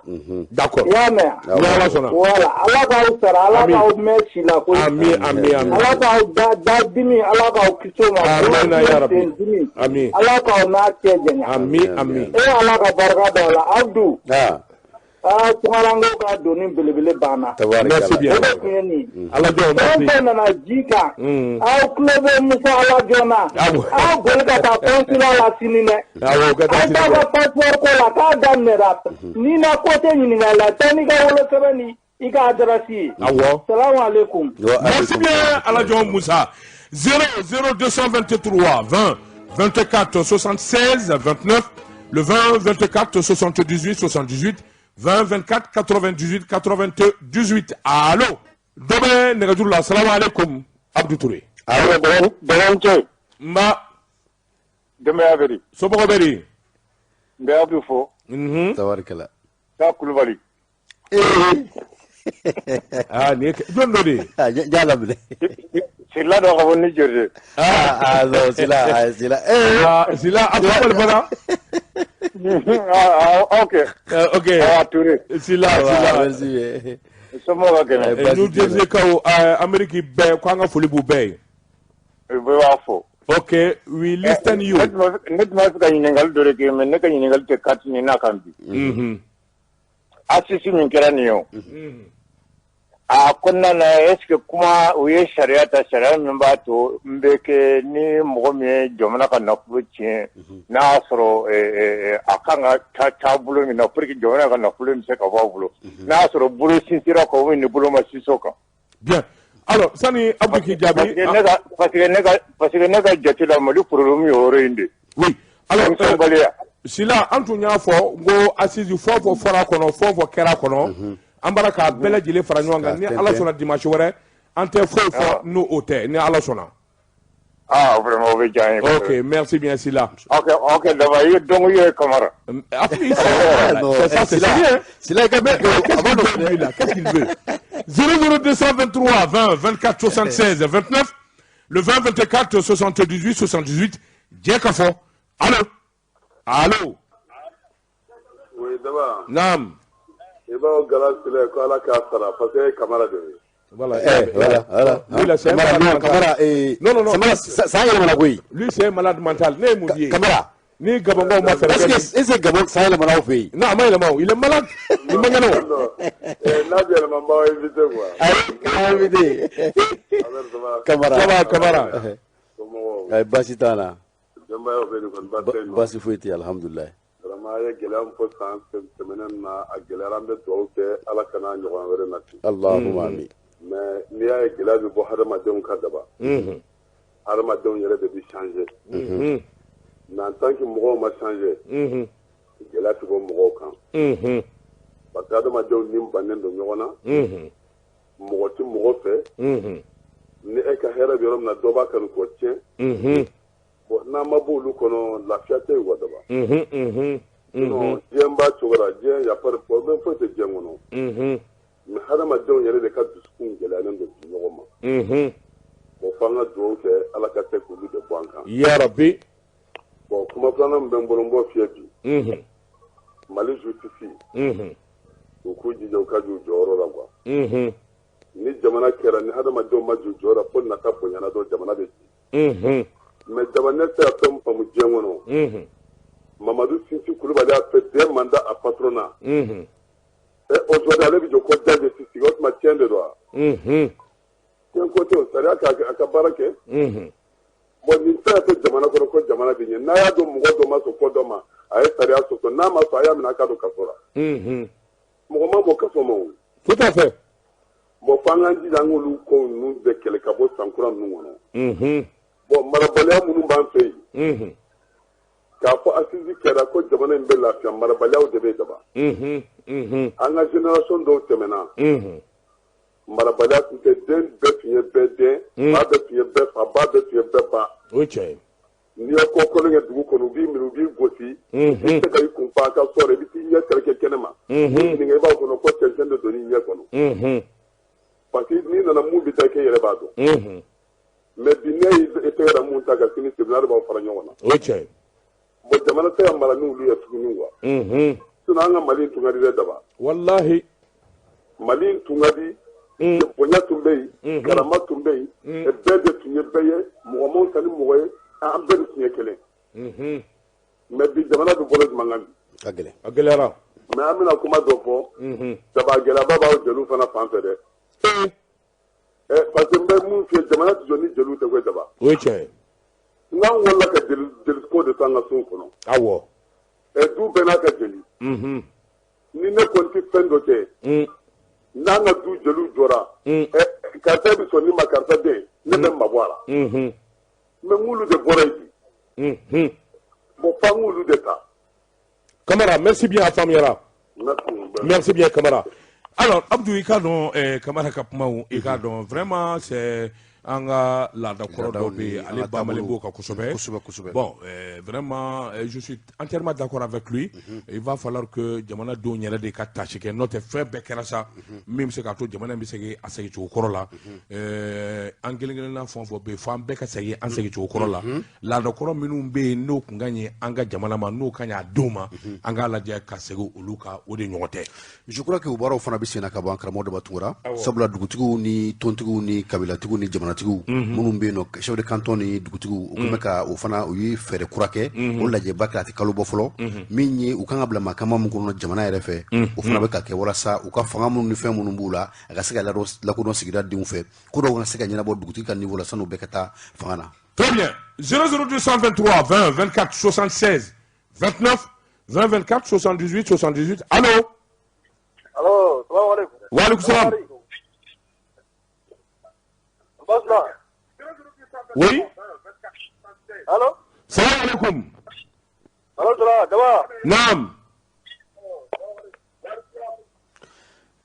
D'accord. I y'a mɛn wa? Ni Ala sɔnna. Voilà, Ala k'aw sara, Ala k'aw mɛn si la koyi. Ami ami ami. Ala k'aw da dimi, Ala k'aw kisi o ma. Amina ya Rabbi. Sen dimi. Ami. Ala k'aw n'a cɛ janya. Ami ami. E Ala ka barika da o la Abudu. Ah. Aa tunkarankew ka doni belebele banna. Merci bien. O de tun ye nin ye. Alajɔ, Fɛn merci. fɛn nana ji kan. Aw tulo bɛ Musa Alajɔ na. Aw boli ka taa consulat la sini dɛ. Awɔ, ka taa Aw sini t'a dɛ. ka passeport ko la k'a daminɛra. N'i na ko tɛ ɲininka la, taa n'i ka wolosɛbɛn ni i ka adresse ye. Awɔ. Salamu aleykum. Merci bien Alajɔ Musa. 0 0223 20 24 76 29, le 20 24 78 78, 20 24 98 98. Allo. Dɔ bɛ nɛgɛjuru la. Salamu aleykum Abdou Touré. Allo, Dɔgɔnin. Nba. Denbaya bɛ di? Somɔgɔw bɛ di? N bɛ Abdou fo. Tabarikala. Taa Kulubali. Ah, nin ye jɔn dɔ de ye? Ah, n y'a laminɛ. Sila dɔ ka bɔ Niger de. Ah ah non, Sila, ah Sila. Eh. Ah, Sila, a Kulubali fana. Ah ok. Ok. Ah Touré. Sila, Ah, Sila. merci. Somɔgɔw ka kɛnɛ. Baasi New t'i la. Jersey kaw, Amérique bɛɛ ko an ka foli b'u bɛɛ ye. Bɛɛ b'a fɔ. Ok, we listen you. Ne tun b'a fɛ ka ɲininkali dɔ de kɛ, mais ne ka ɲininkali tɛ carte NINA kan bi. Assises min kɛra nin ye o. A kɔnɔna na, est ce que kuma u ye sariya ta, sariya min b'a to n bɛ kɛ ni mɔgɔ min ye jamana ka nafolo tiɲɛ, n'a y'a sɔrɔ a kan ka taa taabolo min na pour que jamana ka nafolo in bɛ se ka bɔ a bolo, n'a y'a sɔrɔ bolo sinsira kan ou ni bolo ma sinsin o kan? Bien. Alors, sani Abdou k'i jaabi. Parce que ne ka jate la, Mali problème ye o yɔrɔ in de. Oui. Alors, Denmisɛnbaliya. Sila, an tun y'a fɔ n ko assise fɛn o fɛn fɔra a kɔnɔ, fɛn o fɛn kɛra a kɔnɔ, an bɔra k'a bɛɛ lajɛlen fara ɲɔgɔn kan. Ni Ala sɔnna, dimanche wɛrɛ an tɛ foyi fɔ n'o o tɛ, ni Ala sɔnna. Ah, vraiment, o bɛ diya n ye. Ok, merci bien, Sila. Ok, d'abord i ye dɔnkili ye, Kamara. Ah, c'est ça, c'est bien. Sila, i ka Mais qu'est-ce qu'il veut, lui, là? Qu'est-ce qu'il veut? 00223 20 24 76 29, le 20 24 78 78. Jɛ ka fɔ. Allo, allo. Oui, d'abord. Naam. I b'a gala Sila ko Ala k'a sara parce que e ye Kamara de ye. Voilà. Eh, voilà. Lui là, c'est un Kamara, malade non, mental. Kamara, eh, Non, non, non. Samara, san yɛlɛmana koyi. Lui, c'est un malade mental. Ne ye mun di ye? Kamara. Ni Gabɔnkaw ma fɛɛrɛ Est-ce kɛ. que est-ce que Gabon san yɛlɛmana aw fɛ yen? Non, a ma yɛlɛma o. Il est malade. Il man kɛnɛ o. Non, n'a bɛ yɛlɛma, n b'aw invité quoi. Ayi, k'an invité. Alors, ça va? Kamara. Ça va, Kamara. Somɔgɔw? Ayi, baasi t'an na. Denbayaw bɛ nin kɔni, baasi tɛ yen nɔ? Baasi foyi tɛ yen, alhamdulilayi. Vraiment, a ye gɛlɛya min fɔ san tɛmɛnen na, a gɛlɛyara, an bɛ dugawu kɛ Ala kana ɲɔgɔn wɛrɛ nati. Allahumma amin. Mais n'i y'a ye gɛlɛya bɛ bɔ hadamadenw ka daba, hadamadenw yɛrɛ de bɛ changer. Mais en tant que mɔgɔw ma changer, gɛlɛya tɛ bɔ mɔgɔw kan. Parce que hadamadenw ni bannen don ɲɔgɔn na, mɔgɔ tɛ mɔgɔ fɛ. Ni e ka hɛrɛ bɛ yɔrɔ min na, dɔ b'a kanu k'o tiɲɛ. Bon, n'an ma bɔ olu kɔnɔ, lafiya tɛ yen wa daba. Sinon diɲɛ b'a cogo la, diɲɛ y a pas de problème, foyi tɛ diɲɛ kɔnɔ. Mais hadamadenw yɛrɛ de ka dusukun gɛlɛyalen don bi ɲɔgɔn ma. Bon, f'an ka dugawu kɛ Ala ka se k'olu de bɔ an kan. Ya Rabbi. Bon, kuma filanan min bɛ n bolo, n b'o fiyɛ bi. Mali justice, u k'u jija u ka jɔ u jɔyɔrɔ la quoi. Ni jamana kɛra ni hadamadenw ma jɔ u jɔyɔrɔ la, fo nata bonyana dɔrɔn, jamana bɛ ci. Mais jaba, ne tɛ se ka fɛn min faamu diɲɛ kɔnɔ. Mamadu Sinsi Kulubali a fait deux mandats à patronat. Et aujourd'hui, ale bɛ jɔ ko da de sigi, o tuma tiɲɛ de don wa? Tiɲɛ ko tɛ o, sariya k'a a ka baara kɛ. Bon, nin tɛ se ka kɛ jamana kɔnɔ ko jamana bɛ ɲɛ. N'a y'a dɔn mɔgɔ dɔ ma sɔn ko dɔ ma, a ye sariya sɔsɔ, n'a ma sɔn, a y'a minɛ a ka don kaso la. Mɔgɔ ma bɔ kaso ma o. Tout à fait. Bon, f'an k'an jija an k'olu ko ninnu bɛɛ kɛlɛ ka bɔ san kura ninnu kɔnɔ. Bon, marabaliya minnu b'an fɛ yen, k'a fɔ assise kɛra ko jamana in bɛ lafiya, marabaliyaw de bɛ daba. An ka génération dɔw tɛmɛna, marabaliya tun tɛ, den bɛɛ tun ye bɛɛ den, fa bɛɛ tun ye bɛɛ fa, ba bɛɛ tun ye bɛɛ ba. O ye tiɲɛ ye. N'i ye ko kolon kɛ dugu kɔnɔ, u b'i minɛ, u b'i gosi, i tɛ se ka i kun fa a ka sɔrɔ, i bɛ t'i ɲɛ kɛrɛkɛ kɛnɛ ma. N'i ɲininka, i b'a kɔnɔ ko cɛncɛn de donn'i ɲɛ kɔnɔ. Parce que n'i nana, mun bɛ taa kɛ, i yɛrɛ b'a dɔn. Mais bi, ne y'i tɛgɛ da mun ta ka sini tribunal b'aw fara ɲɔgɔn na. O ye tiɲɛ ye. Bon, jamana tɛ ka mara n'olu ye tuguni quoi. Sinon an ka Mali in tun ka di dɛ, daba. Wallahi. Mali in tun ka di. Bonya tun bɛ yen, karama tun bɛ yen, bɛɛ de tun ye bɛɛ ye, mɔgɔ ma wusa ni mɔgɔ ye, an bɛɛ de tun ye kelen. Mais bi, jamana bɛ bolo jumɛn kan bi? Ka gɛlɛn. A gɛlɛyara. Mais an bɛna kuma dɔ fɔ. Daba, gɛlɛyaba b'aw jeliw fana fan fɛ dɛ. Parce que n bɛ mun f'i ye, jamana tɛ jɔ ni jeliw tɛ koyi, daba. O ye tiɲɛ ye. N k'an wolola ka jeli jeliko de to an ka sow kɔnɔ. Du bɛɛ n'a ka jeli. Ni ne kɔni tɛ fɛn dɔ kɛ, n'an ka du jeliw jɔra, karisa bɛ sɔn ni ma karisa den, ne bɛ mabɔ a la. Mais n'olu de bɔra yen bi. Bon, f'an k'olu de ta. Kamara, merci bien, a faamuyara. Merci. Merci bien, Kamara. Alors, Abdou, i k'a dɔn Kamara ka kumaw, i k'a dɔn vraiment c'est an ka laada kɔrɔ dɔw bɛ yen, ale bamalen b'o kan kosɛbɛ. Kosɛbɛ, kosɛbɛ. Bon, vraiment, je suis entièrement d'accord avec lui. Il va falloir que jamanadenw yɛrɛ de ka tâche kɛ, n'o tɛ fɛn bɛɛ kɛra sa min bɛ se k'a to jamana in bɛ segin a segin cogo kɔrɔ la. An kelen kelenna fɛn o fɛn bɛ yen, fo an bɛɛ ka segin an segin cogo kɔrɔ la. Laada kɔrɔ minnu bɛ yen, n'o kun ka ɲi an ka jamana ma, n'o ka ɲi a denw ma, an k'a lajɛ ka segin olu kan, o de ɲɔgɔn tɛ. Je crois que o baaraw fana bɛ sen na ka ban, karamɔgɔ Daba Tunkara, sabula dugutigiw ni tontigiw ni kabilatigiw ni jamanatigiw minnu bɛ yen nɔ, chef de canton ni dugutigiw, u tun bɛ ka o fana, u ye fɛɛrɛ kura kɛ, o lajɛba kɛra, a tɛ kalo bɔ fɔlɔ, min ye u kan ka bila mahakama min kɔnɔ jamana yɛrɛ fɛ, o fana bɛ ka kɛ walasa u ka fanga minnu ni fɛn minnu b'u la, a ka se ka lakodɔn sigida denw fɛ, ko dɔw ka se ka ɲɛnabɔ dugutigi ka niveau la san'u bɛɛ ka taa fanga na. Très bien. 00223 20 24 76 29, 20 24 78 78. Allô? Allo, salamu alaikum. Wa alaikum salam. Basla. Oui. Allo? Salam alaikum. Allo, Naam.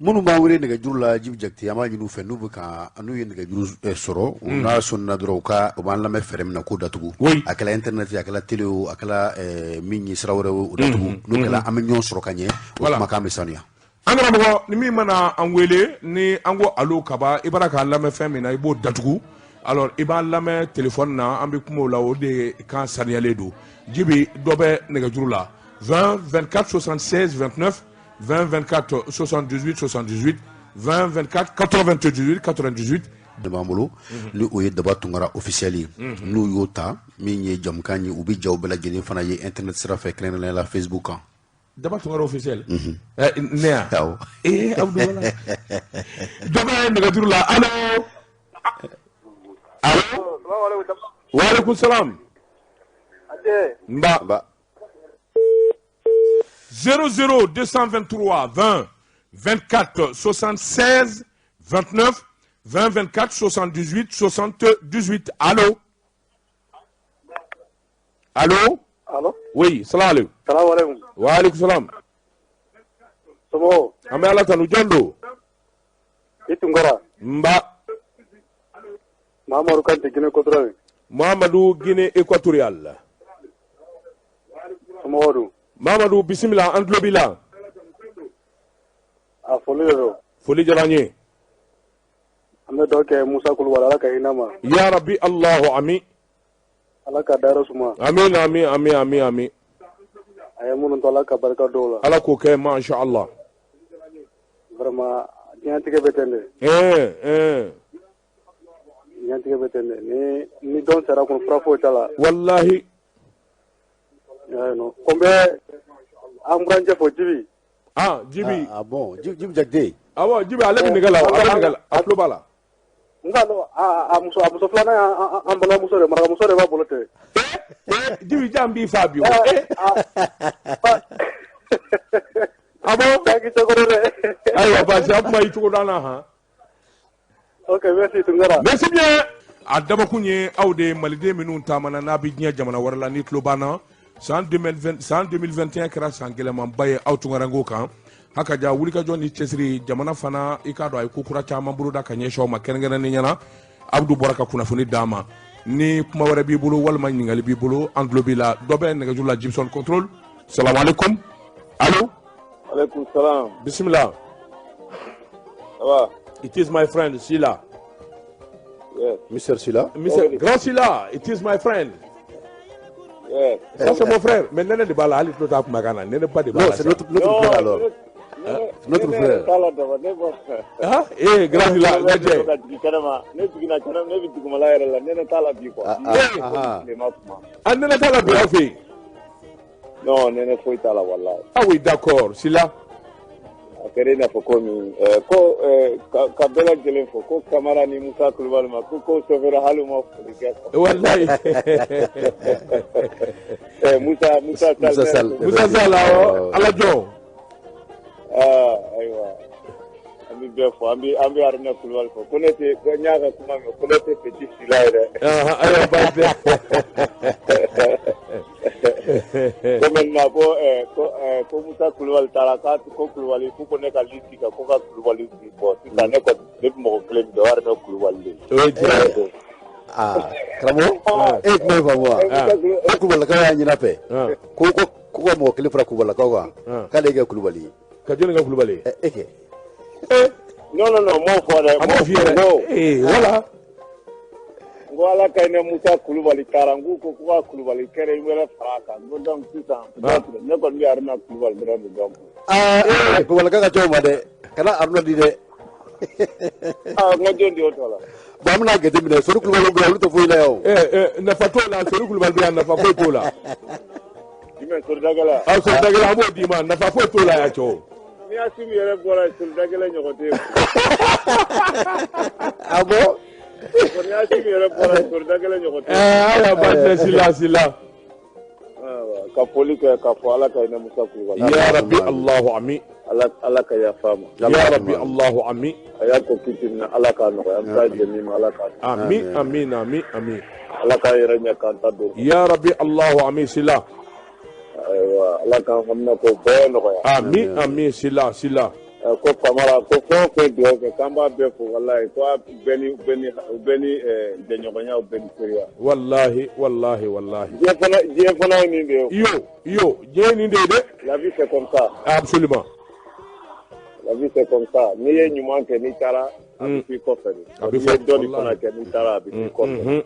Minnu b'an wele nɛgɛjuru la Jibi Jakite, an b'a ɲini u fɛ n'u bɛ ka n'u ye nɛgɛjuru sɔrɔ, u n'a sɔnna dɔrɔn u ka u b'an lamɛn fɛɛrɛ min na k'o datugu. A kɛla internet ye, a kɛla télé o, a kɛla min ye sira wɛrɛ o, datugu. N'o kɛla an bɛ ɲɔgɔn sɔrɔ ka ɲɛ, o kumakan bɛ sanuya. An karamɔgɔ, ni min mana an wele ni an ko allo kaba, i b'a k'a lamɛn fɛn min na, i b'o datugu. Alors i b'an lamɛn téléphone na, an bɛ kuma o la, o de kan saniyalen don. Jibi, dɔ bɛ nɛgɛjuru la 20 24 76 29 20 24 78 78 20 24 98 98. De b'an bolo ni o ye Daba Tunkara officiel ye, n'u y'o ta min ye jamukan ye, u bɛ jaw bɛɛ lajɛlen fana ye internet sira fɛ, kɛrɛnkɛrɛnnenya la Facebook kan. Daba Tunkara officiel, ne ya. Awɔ. Abdou, wala dɔ bɛ nɛgɛjuru la. Allo, allo. Wa aleykum salam. Nba. 00 223 20 24 76 29 20 24 78 78. Allô? Allô? Allô? Oui, salam alaikum. Salam alaikum. Wa alaikum salam. Somo. An bɛ Ala tanu, jɔn don? I Tunkara. Nba. Mamadou Kante, Guinée équatoriale. Mamadou, Guinée équatoriale. Somɔgɔw dun? Mamadou, bisimila, an tulo b'i la. A foli de don. Foli diyara n ye. An bɛ dugawu kɛ Musa Kulubali, Ala ka hinɛ ma. Ya Rabbi, Allahu ami. Ala ka dayɔrɔ suma. Amin, amin, amin, amin, amin. A ye minnu to, Ala ka barika dɔw la. Ala k'o kɛ, masha Allah. Vraiment, diɲɛtigɛ bɛ ten de. Diɲɛtigɛ bɛ ten de. Ni dɔn sera kun, fura foyi t'a la. Wallahi. Non. Ko n bɛ an burancɛ fo, Jibi. Ah, Jibi. Ah bon, Jibi Jakite. Awɔ, Jibi, ale bɛ nɛgɛ la, ale bɛ nɛgɛ la, a tulo b'a la. N ka dɔn, a muso filanan y'an balimamuso de, marakamuso de b'a bolo ten. Jibi, jan b'i fa bi o. Ah bon? K'i cogo dɛ. Ayiwa, baasi, an kuma i cogo dɔn na han. Ok, merci Tunkara. Merci bien. A dabakun ye aw de ye, maliden minnu taamana n'a bɛ diɲɛ jamana wɛrɛ la, ni tulo banna. San 2021 kɛra san gɛlɛmanba ye aw tunkarankew kan. Hakaja, wulikajɔ ni cɛsiri, jamana fana i k'a dɔn a ye ko kura caman boloda ka ɲɛsin aw ma, kɛrɛnkɛrɛnnen ɲɛna Abdou bɔra ka kunnafoni d'an ma. Ni kuma wɛrɛ b'i bolo walima ɲininkali b'i bolo, an tulo b'i la. Dɔ bɛ nɛgɛjuru la, Gibson contrôle. Salamu aleykum. Allo. Aleykum salam. Bisimila. Ça va? It is my friend Sila. Yes. Mister Sila. Mister Grand Sila, it is my friend. Yes. Ça c'est mon frère. Mais Nene de b'a la, hali tulo t'a kumakan na. Nene ba de b'a la. Non, c'est notre frère alors. Notre frère. Ah, eh, grand Sila, lajɛ. Ne jiginna kɛnɛ, ne bɛ dugumala yɛrɛ la, Nene t'a la bi quoi. Ah, Nene t'a la bi aw fɛ yen. Non, Nene foyi t'a la wallahi. Ah oui, d'accord, Sila. A kɛra i n'a fɔ komi ko ka bɛɛ lajɛlen fo, ko Kamara ni Musa Kulubali ma, ko chauffeur hali ma foli kɛ. Wallahi. Musa Sall. Musa Sall, awɔ, Ala jɔ. Ayiwa, an bɛ bɛɛ fo, an bɛ Haruna Kulubali fo. Ko ne tɛ, ko n y'a ka kuma mɛn, ko ne tɛ petit Sila ye dɛ. Ayiwa, baasi tɛ. Ko maintenant ko Musa Kulubali taara ko Kulubali ko ne ka liste kan, ko ka Kulubali bɔ sisan, ne kɔni ne bɛ mɔgɔ kelen min dɔn, o Haruna Kulubali de. O ye tiɲɛ ye. Ah, karamɔgɔ, e ye kuma in faamu wa? Ko Kulubalilakaw y'a ɲini a fɛ ko ka mɔgɔ kelen fara Kulubalilakaw kan, k'ale kɛ Kulubali ye. Ka jɔnni kɛ Kulubali ye? E kɛ. Non, non, non, m'o fɔ dɛ. A m'o f'i ye dɛ. Ee, voilà. N ko Ala ka hinɛ Musa Kulubali taara, n k'u ko k'u ka Kulubali kɛrɛ wɛrɛ fara a kan. N ko donc sisan, ne kɔni bɛ Haruna Kulubali dɔrɔn de dɔn. Aa, Kulubalilaka ka ca o ma dɛ. Kana Haruna di dɛ. Aa, n ka jɔn di o tɔ la. Bon, an bɛna jateminɛ, Sori Kulubali bɛ yan, olu tɛ foyi la yan o. Nafa t'o la, Sori Kulubali bɛ yan, nafa foyi t'o la. Jumɛn, Soridagɛlɛ? Ah, Soridagɛlɛ, an b'o d'i ma, nafa foyi t'o la yan cɛw. Ni Asimi yɛrɛ bɔra yen, Soridagɛlɛ ɲɔgɔn tɛ yen. Ah bon? Ni Asimi yɛrɛ bɔra yen, Soridagɛlɛ ɲɔgɔn tɛ yen. Ayiwa, baasi tɛ, Sila, Sila. Ka foli kɛ k'a fɔ Ala ka hinɛ Musa Kulubali. Ya Rabbi, Allahu ami. Ala ka yafa a ma. Ya Rabbi, Allahu ami. A y'a ko kiti min na, Ala k'a nɔgɔya. An bɛ taa jɛ min ma, Ala k'a nɔgɔya. Ami, ami, ami, ami. Ala k'a yɛrɛ ɲɛ k'an ta don. Ya Rabbi, Allahu ami, Sila. Ayiwa Ala k'an hamina ko bɛɛ nɔgɔya. Ami ami Sila Sila. Ko Famara ko fɛn o fɛn dugawu kɛ k'an b'a bɛɛ fo walayi ko a bɛɛ ni bɛɛ ni jɛɲɔgɔnya bɛɛ ni teriya. Walahi walahi walahi. Diɲɛ fana ye nin de ye. Yo diɲɛ ye nin de ye dɛ. La vie c'est comme ça. Absolument. La vie c'est comme ça. N'i ye ɲuman kɛ n'i taara a bɛ f'i kɔfɛ de. A bɛ fɔ dɔ de fana kɛ n'i taara a bɛ f'i kɔfɛ.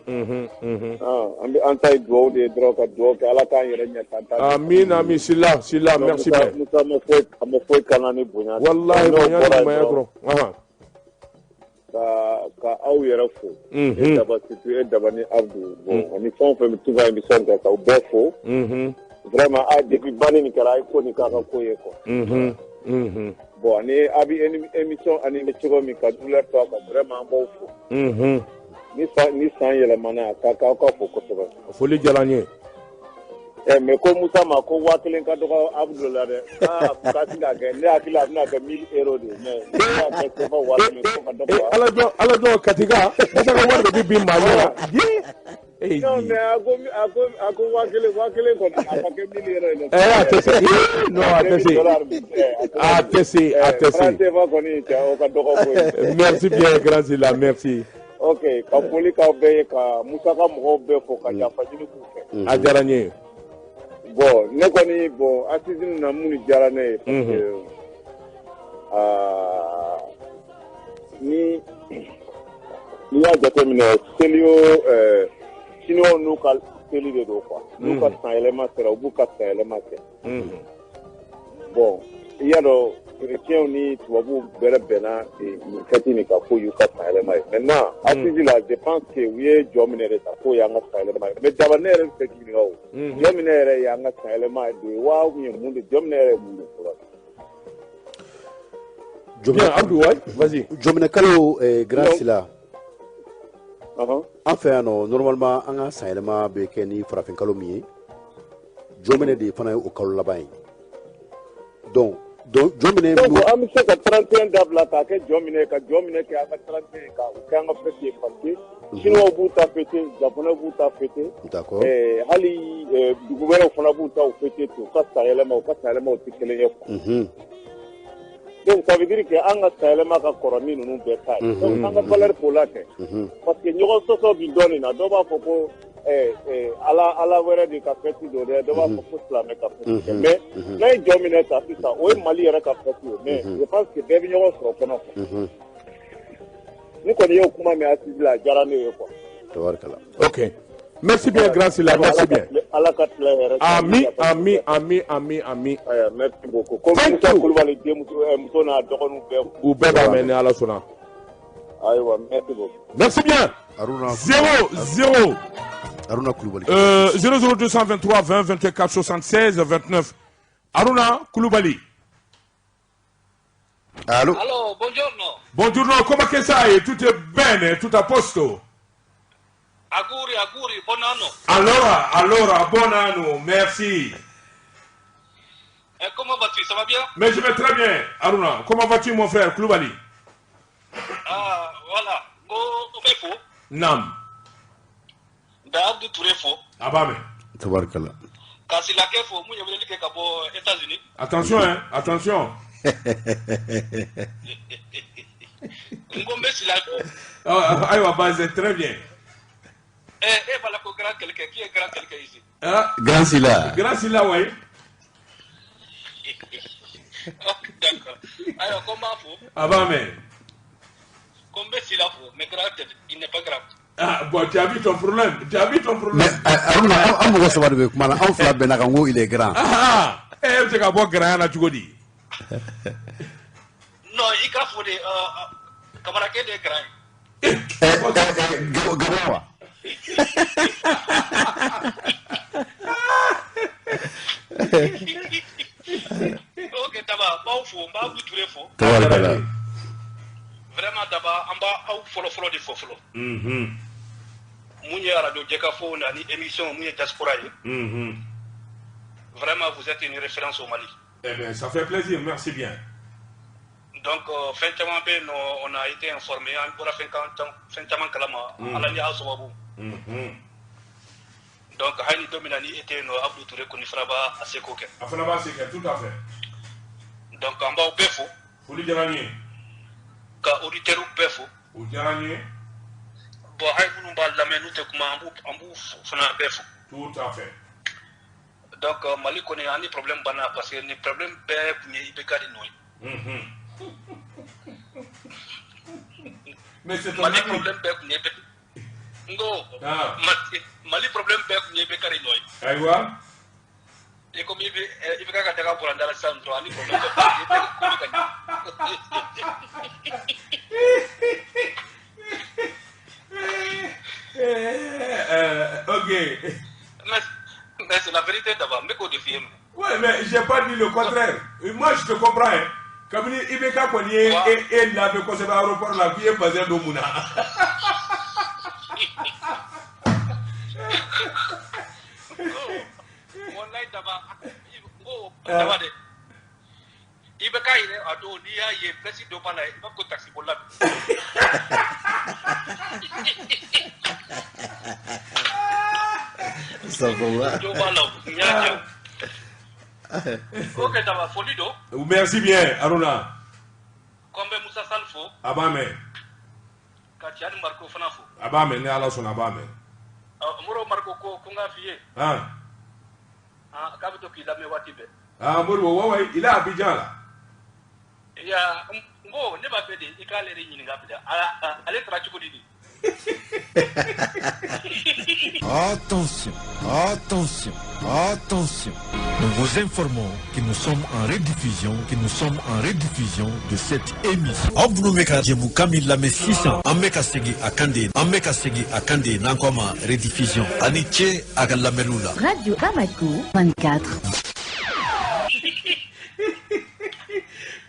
An bɛ an ta ye dugawu de ye dɔrɔn ka dugawu kɛ Ala k'an yɛrɛ ɲɛ k'an ta. Amiina ami Sila Sila merci bien. Musa ma foyi a ma foyi k'an na ni bonya. Walahi bonya ni ɲumanya dɔrɔn. Ka aw yɛrɛ fo. E Daba surtout e Daba ni Abdou bon ani fɛn o fɛn bɛ tout ka émission kɛ k'aw bɛɛ fo. Vraiment a depuis banni nin kɛra a ye ko nin k'a ka ko ye quoi. Bon ani a bɛ émission animé cogo min ka douleur to a kan vraiment an b'aw fo. Ni san yɛlɛmana ka k'aw ka fo kosɛbɛ. Foli diyara n ye. Mais ko Musa ma ko 1000 ka dɔgɔ Abdou la dɛ. Aa k'a ti k'a kɛ ne hakili la a bɛna kɛ 1000 euros de ye mais ne y'a kɛ CFA 1000 ko ka dɔgɔ. Ala jɔ Katika Musa ka wari de bɛ bin maa ɲɛ na. Non mais a ko 1000 kɔni a ka kɛ 1000 euros ye dɛ. A tɛ se non a tɛ se a tɛ se a tɛ se. Franc CFA kɔni cɛ o ka dɔgɔ koyi. Merci bien grand Sila merci. Ok ka foli k'aw bɛɛ ye ka Musa ka mɔgɔw bɛɛ fo ka yafa ɲini k'u fɛ. A diyara n ye. Bon ne kɔni bon assise na mun diyara ne ye parce que ni n'i y'a jateminɛ seli o chinois n'u ka seli de don quoi n'u ka sanyɛlɛma sera u b'u ka sanyɛlɛma kɛ. Bon i y'a dɔn chrétiens ni tubabuw bɛɛ bɛnna nin fête nin kan k'o y'u ka sanyɛlɛma ye. Maintenant assise la je pense que u ye jɔ minɛ de ta k'o y'an ka sanyɛlɛma ye mais Daba ne yɛrɛ bɛ fɛ k'i ɲininka o jɔ minɛ yɛrɛ y'an ka sanyɛlɛma de ye wa ou bien mun de jɔ minɛ yɛrɛ ye mun de fɔlɔ. Bien Abdou ouais vas-y. Jɔminɛ kalo grand Sila. An fɛ yan nɔ normalement an ka sanyɛlɛma bɛ kɛ ni farafin kalo min ye jɔminɛ de fana ye o kalo laban ye donc jɔminɛ. Donc an bɛ se ka 31 dabila k'a kɛ jɔminɛ ka jɔminɛ kɛ an ka 31 ka o kɛ an ka fête ye parce que chinois b'u ta fêter japonais b'u ta fêter. D'accord. Hali dugu wɛrɛw fana b'u ta fêter ten u ka sanyɛlɛma u tɛ kelen ye quoi. Donc ça veut dire que an ka sanyɛlɛma ka kɔrɔ ni ninnu bɛɛ ta ye. Donc an ka valeur k'o la kɛ. Parce que ɲɔgɔn sɔsɔ bi dɔɔnin na dɔw b'a fɔ ko Ala wɛrɛ de ka fête don dɛ dɔw b'a fɔ ko silamɛ ka fête kɛ mais n'a ye jɔ minɛ ta sisan o ye Mali yɛrɛ ka fête ye mais je pense que bɛɛ bɛ ɲɔgɔn sɔrɔ kɔnɔ quoi. Ne kɔni y'o kuma mɛn assise la a diyara ne ye quoi. Tabarikala. Ok. Merci bien, grand Sila, merci bien. Ala ka tile hɛrɛ. Ami, ami, ami, ami, ami. Ayiwa, merci beaucoup. Ko Musa Kulubali denmuso muso n'a dɔgɔninw bɛɛ. U bɛɛ b'a mɛn ni Ala sɔnna. Ayiwa, merci beaucoup. Merci bien. Aruna. 0 0. Aruna Kulubali. 00 223 20 24 76 29. Aruna Kulubali. Allô. Allô, buongiorno. Buongiorno, come che sai? Tutto bene, tutto a posto? Auguri, auguri, buon anno. Allora, buon anno, merci. Et comment vas-tu, ça va bien? Mais je vais très bien, Aruna. Comment vas-tu, mon frère Koulibaly? Ah, voilà. Go, Fo. Nam. Abdou Touré Fo. Abame. Tabarkalla. Kasilake Fo, moi je voulais dire que aux États-Unis. Attention, hein, attention. Ngombe Silako. Ah, aïwa, bah, c'est très bien. Eh, voilà, grand quelqu'un. Qui est grand quelqu'un ici? Ah, Grand Sila. Grand Sila, oui. Ok, d'accord. Alors, comment faut? Ah, bah, mais. Combien Sila faut? Mais grand, il n'est pas grand. Ah, bon, tu as vu ton problème. Tu as vu ton problème. Mais, Aruna, an mɔgɔ saba de bɛ kuma na. Anw fila bɛnna kan ko il est grand. Ah, eh, bɛ se ka bɔ grand na cogo di? Non, i ka fɔ de, Kamarakɛ de ye grand ye. Gabon wa? Ok, Daba, b'aw fo, n b'aw Touré fo. Tabarikala. Vraiment Daba, an b'aw fɔlɔ-fɔlɔ de fo fɔlɔ. Mun ye radio Jɛkafo ani émission mun ye diaspora ye. Vraiment, vous êtes une référence au Mali. Eh bien, ça fait plaisir, merci bien. Donc, fɛn caman bɛ yen nɔ, on a été informé, an bɔra fɛn caman kalama, Ala ni aw sababu. Donc hali ni don min na ni e tɛ yen nɔ, Abdou Touré kɔni fana b'a a seko kɛ. A fana b'a se kɛ, tout à fait. Donc an b'aw bɛɛ fo. Foli diyara n ye. Ka auditeurs bɛɛ fo. O diyara n ye. Bon, hali minnu b'a lamɛn n'u tɛ kuma, an b'u fana bɛɛ fo. Tout à fait. Donc Mali kɔni, an ni problème banna, parce que ni problème bɛɛ tun ye IBK de nɔ ye. Mais c'est ton Mali ami. Problème bɛɛ tun ye n ko Ah. Mali problème bɛɛ tun ye IBK de nɔ ye. Ayiwa. I komi i bɛ ka daga bɔra n da la sisan dɔrɔn, ani problème bɛɛ banna. I tɛ ko bɛ ka ɲɛ. Ok. Mais c'est la vérité d'abord, n bɛ k'o de f'i ye minɛ. Ouais, mais j'ai pas dit le contraire. Moi, je te comprends. Hein. Kabini IBK kɔni ye e labɛn kosɛbɛ aéroport la k'i ye bazin don mun na. Wallahi daba, n ko daba dɛ. IBK yɛrɛ a don, n'i y'a ye place dɔ b'a la, i b'a fɔ ko taxi bolila don. Astagfirullah. Dɔ b'a la o, n y'a kɛ o. Ok daba, foli don. Merci bien, Aruna. Ko an bɛ Musa Sall fo. A b'a mɛn. Ka Tiani Mariko fana fo. A b'a mɛn, ni Ala sɔnna a b'a mɛn. Moribo Mariko ko n k'a f'i ye. Ah. Ah, k'a bɛ to k'i lamɛn waati bɛɛ. Ah, Moribo, ouais, ouais, il est à Abidjan là. Ya, n ko ne b'a fɛ de i k'ale de ɲininka bi dɛ. Ale taara cogo di de? Attention, attention, attention. Nous vous informons que nous sommes en rediffusion, que nous sommes en rediffusion de cette émission. Aw minnu bɛ ka jɛmukan min lamɛn sisan, an bɛ ka segin a kan de, an bɛ ka segin a kan de n'an ko a ma rediffusion. A ni ce a ka lamɛnniw la. Radio Bamako 24.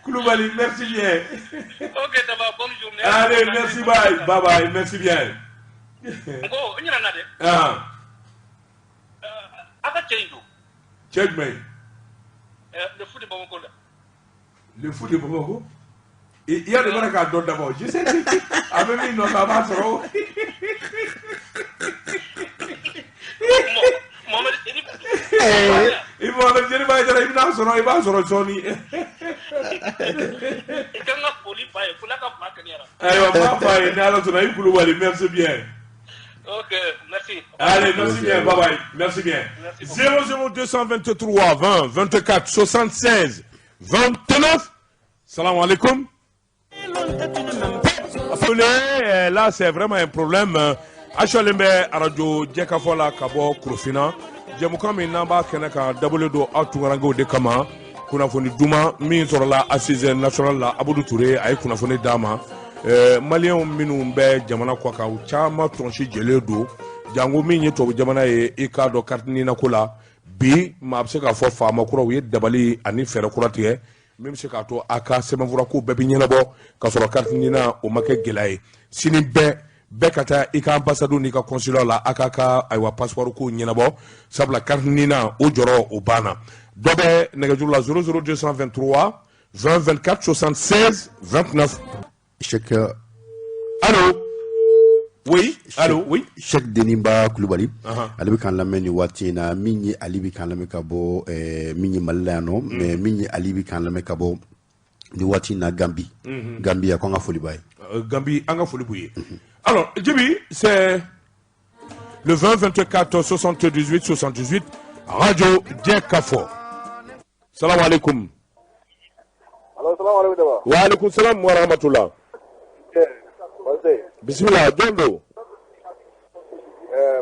Koulibaly, merci bien. Ok, d'abord, bonne journée. Allez, merci, bye. Bye bye, merci bien. N ko n ɲinɛna dɛ. Ah, A ka cɛ in don. Cɛ jumɛn ye? Le fou de Bamako la. Le fou de Bamako? I y'a de bɔra k'a dɔn d'abord. Je sais que a bɛ min nɔfɛ a b'a sɔrɔ o. Mohamed Seri. I Mohamed Seri b'a jira, i bɛna sɔrɔ, i b'a sɔrɔ sɔɔni. I kan ka foli f'a ye, fo n'a ka maa kɛnɛyara. Ayiwa, n b'a f'a ye ni Ala sɔnna. I Kulubali, merci bien. Ok, merci. Allez, merci bien, bye bye. Merci bien. 00 223 20 24 76 29. Salam alaikum. Là, c'est vraiment un problème. Actuellement, radio Jɛkafɔ la ka bɔ Korofina. Jɛmukan min n'an b'a kɛnɛ kan dabɔlen don aw tunkarankew de kama. Kunnafoni duman min sɔrɔla assise nationale la, Abudu Ture a ye kunnafoni d'a ma. Maliyɛnw minnu bɛ jamana kɔ kan, u caman tɔnsi jɛlen don. Jango min ye tubabu jamana ye, i k'a dɔn carte NINA ko la bi maa bɛ se k'a fɔ faama kuraw ye dabali ani fɛɛrɛ kura tigɛ min bɛ se k'a to a ka sɛbɛnfura ko bɛɛ bɛ ɲɛnabɔ k'a sɔrɔ carte NINA o ma kɛ gɛlɛya ye. Sini bɛɛ ka taa i ka ambassade n'i ka consulat la, a k'a ka ayiwa passeport ko ɲɛnabɔ, sabula carte NINA o jɔrɔ o banna. Dɔ bɛ nɛgɛjuru la 00 223 20 24 76 29. Cheikh. Allô? Oui, allô, oui. Cheikh Denimba Kulubali. Ale bɛ k'an lamɛn nin waati in na, min ye Ali bɛ k'an lamɛn ka bɔ min ye Mali la yan nɔ, mais min ye Ali bɛ k'an lamɛn ka bɔ nin waati in na Gambi. Gambi, a ko an ka foli b'a ye. Gambi, an ka foli b'u ye. Alors, Djibi, c'est le 20 24 78 78, Radio Jɛkafɔ. Salam alaikum. Allo, salam alaikum daba. Wa alaikum salam wa rahmatullah. Bismillah, jɔn don?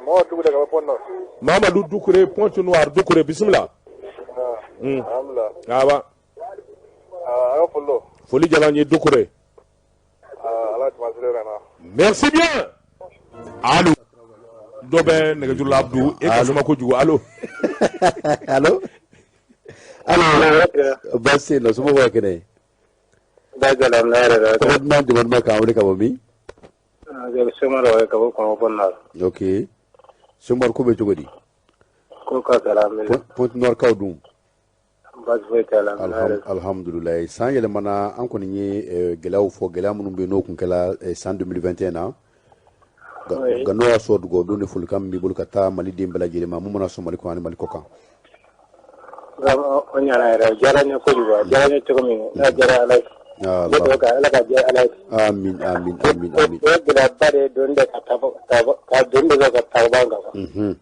Mamadu Dukure ka bɔ Pointe Noire. Mamadu Dukure, Pointe Noire, Dukure, bismillah. Alhamdulillah. Aba. A ka foli don. Foli diyara n ye Dukure. Ala tuma sere na. Merci bien. Allo. Dɔ bɛ nɛgɛjuru la, Abdou, e ka suma kojugu. Allo. Allo. Allo. Baasi tɛ yen nɔ, somɔgɔw ka kɛnɛ? Tɔgɔ duman, jamu duman, k'an wele ka bɔ min? Sɛmara ka bɔ Kɔnɔ Pointe Noire. Ok. Sɛmara, ko bɛ cogo di? Ko ka gɛlɛn. Pointe Noire kaw dun? Baasi foyi t'a la. Alhamdulilayi. San yɛlɛmana, an kɔni ye gɛlɛyaw fɔ, gɛlɛya minnu bɛ yen n'o kun kɛla san 2021 na. Nka n'o y'a sɔrɔ dugawu don ni folikan min b'i bolo ka taa Mali den bɛɛ lajɛlen ma mun mana sɔn Mali kɔnɔ ani Mali kɔ kan. Vraiment o ɲɛna yɛrɛ, o diyara n ye kojugu, a diyara n ye cogo min n'a diyara Ala ye. N bɛ dugawu kɛ Ala ka diya Ala ye. Amin amin amin amin. O ye gɛlɛyaba de ye doni de ka taa ka doni de kɛ ka taa ban kan.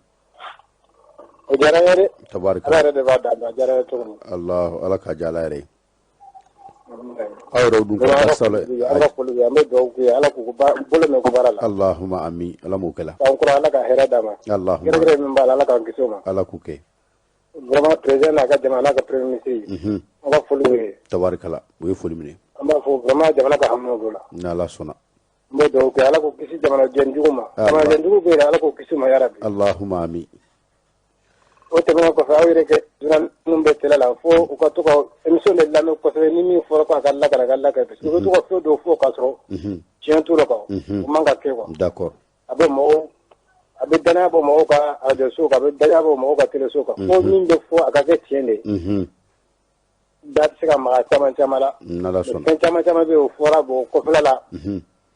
O diyara n ye dɛ. Tabarika. Ala yɛrɛ de b'a d'a ma, a diyara n ye cogo min. Allahu Ala k'a diya Ala yɛrɛ ye. Aw yɛrɛ dun ka taa salo. An ka foli bɛ, an bɛ dugawu k'u ye, Ala k'u bolo mɛn ko baara la. Allahumma amin, Ala m'o kɛla. K'an kura Ala ka hɛrɛ d'a ma. Allahumma. Gɛrɛgɛrɛ min b'a la, Ala k'an kisi o ma. Ala k'u kɛ. Vraiment président n'a ka jamana n'a ka premier ministre. An ka foli b'u ye. Tabarikala, u ye foli minɛ. An b'a fɔ vraiment jamana ka hami b'u la. N'Ala sɔnna. N bɛ dugawu kɛ Ala k'u kisi jamanaden jugu ma. Jamanaden jugu bɛ yen, Ala k'u kisi u ma yarabi. Allahumma amin. O tɛmɛnen kɔfɛ, aw yɛrɛ kɛ journaliste bɛ télé la, fo u ka to ka émission de lamɛn kosɛbɛ, ni min fɔra ko a ka lakale, a ka lakale, parce que u bɛ to ka fɛn dɔw fɔ k'a sɔrɔ tiɲɛ t'u la quoi. O man ka kɛ quoi. D'accord. A bɛ mɔgɔw, a bɛ danaya bɔ mɔgɔw ka radio so kan, a bɛ danaya bɔ mɔgɔw ka télé so kan. Fo min bɛ fɔ a ka kɛ tiɲɛ de ye. Da tɛ se ka maga caman caman la. N'Ala sɔnna. Fɛn caman caman bɛ yen, o fɔra bon kɔfɛla la.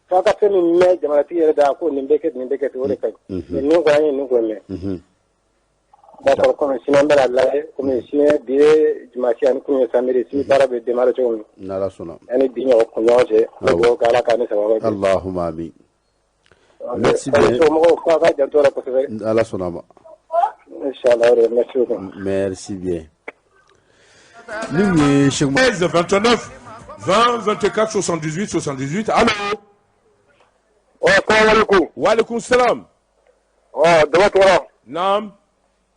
F'a ka fɛn min mɛn jamanatigi yɛrɛ da ko nin bɛ kɛ nin bɛ kɛ ten, o de ka ɲi. Nin kɔni an ye nin kɔni mɛn. D'accord, komi sini an bɛna lajɛ, komi sini bi ye dimanche ani kunun ye samedi, sini baara bɛ démarrer cogo min. N'Ala sɔnna. Yanni bi ɲɔgɔn kunɲɔgɔn cɛ, an bɛ dugawu kɛ Ala k'an ni sababa bɛn. Allahumma amin. Merci bien. Somɔgɔw k'a ka janto a la kosɛbɛ. Ala sɔnna ma. Inchallah, merci beaucoup. Merci bien. Ni ye Cheikh 16 29 20 24 78 78. Allo. Wa salaam aleykum. Wa aleykum salam. Daba Tunkara. Naam.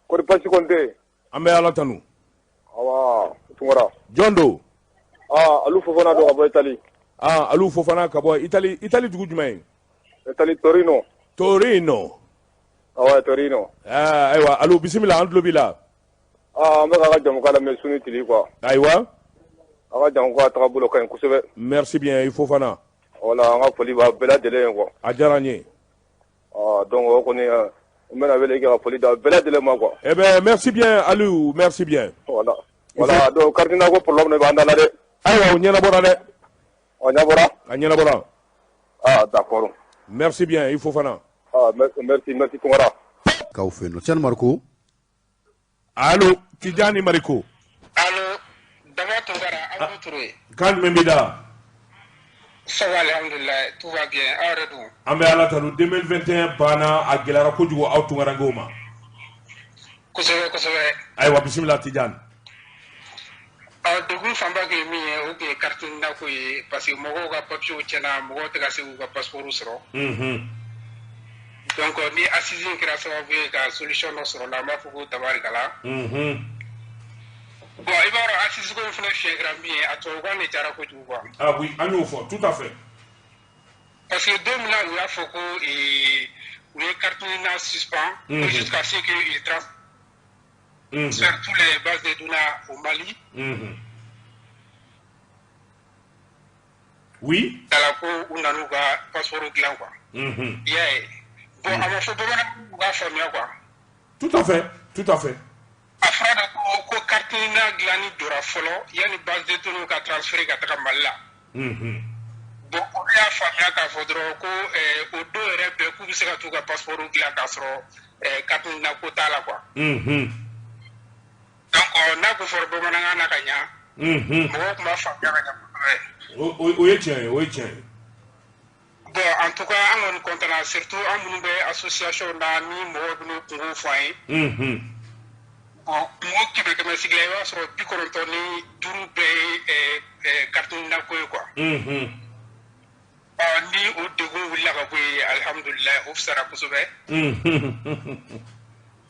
Kɔri basi kɔni tɛ yen. An bɛ Ala tanu. Awa Tunkara. Jɔn don? Alu Fofana don ka bɔ Itali. Alu Fofana ka bɔ Itali. Itali dugu jumɛn ye? Itali Torino. Torino. Awa Torino. Ayiwa Alu, bisimila, an tulo b'i la. An bɛ k'a ka jamukan lamɛn su ni tile quoi. Ayiwa. A ka jamukan tagabolo ka ɲi kosɛbɛ. Merci bien i Fofana. Voilà, an ka foli b'a bɛɛ lajɛlen ye quoi. A diyara n ye. Donc o kɔni n bɛna wele kɛ ka foli d'a bɛɛ lajɛlen ma quoi. Eh ben merci bien Aliou, merci bien. Voilà. Voilà, donc carte ko problème de b'an da la dɛ. Ayiwa, o ɲɛnabɔra dɛ. O ɲɛnabɔra? A ɲɛnabɔra. D'accord. Merci bien i Fofana. Merci, merci Tunkara. K'aw fɛ yen nɔ. Tidiane Mariko. Allo, Tidiane Mariko. Allo, Daba Tunkara, Abdou Touré. Kan jumɛn b'i da? Ça va, alhamdoulilah, tout va bien. Aw yɛrɛ dun? An bɛ Ala tanu. 2021 banna, a gɛlɛyara kojugu aw tunkarankew ma. Kosɛbɛ kosɛbɛ. Ayiwa, bisimila Tidiane. Degun fanba kun ye min ye, o kun ye carte NINA ko ye, parce que mɔgɔw ka papiers tiɲɛna, mɔgɔw tɛ ka se k'u ka passeport sɔrɔ. Donc ni assise in kɛra sababu ye ka solution dɔ sɔrɔ la, an b'a fɔ ko tabarikala. Bon, i b'a dɔn assise ko in fana fiɲɛ kɛra min ye, a tubabukan de cayara kojugu quoi. Ah oui, an y'o fɔ, tout à fait. Parce que don min na u y'a fɔ ko u ye carte NINA suspend jusqu'à ce qu'il transfère toutes les bases de données au Mali. Oui. Dala ko u nan'u ka passeport dilan quoi. I y'a ye. Bon, a ma fɔ bamananw k'a faamuya quoi. Tout à fait, tout à fait. A fɔra de ko carte NINA dilanni jɔra fɔlɔ yanni base de données ka transférer ka taga Mali la. Bon, olu y'a faamuya k'a fɔ dɔrɔn ko o don yɛrɛ bɛɛ k'u bɛ se ka t'u ka passeport dilan k'a sɔrɔ carte NINA ko t'a la quoi. Donc n'a ko fɔra bamanankan na ka ɲa, mɔgɔw tun b'a faamuya ka ɲa kosɛbɛ. O ye tiɲɛ ye, o ye tiɲɛ ye. Bon, en tout cas, an kɔni content, surtout an minnu bɛ association na ni mɔgɔw bɛ n'u kungo fɔ an ye. Bon, kungo 100 sigi la, i b'a sɔrɔ 95 bɛɛ ye carte NINA ko ye quoi. Ni o degun wulila ka bɔ yen, alihamudulilayi, o fisayara kosɛbɛ.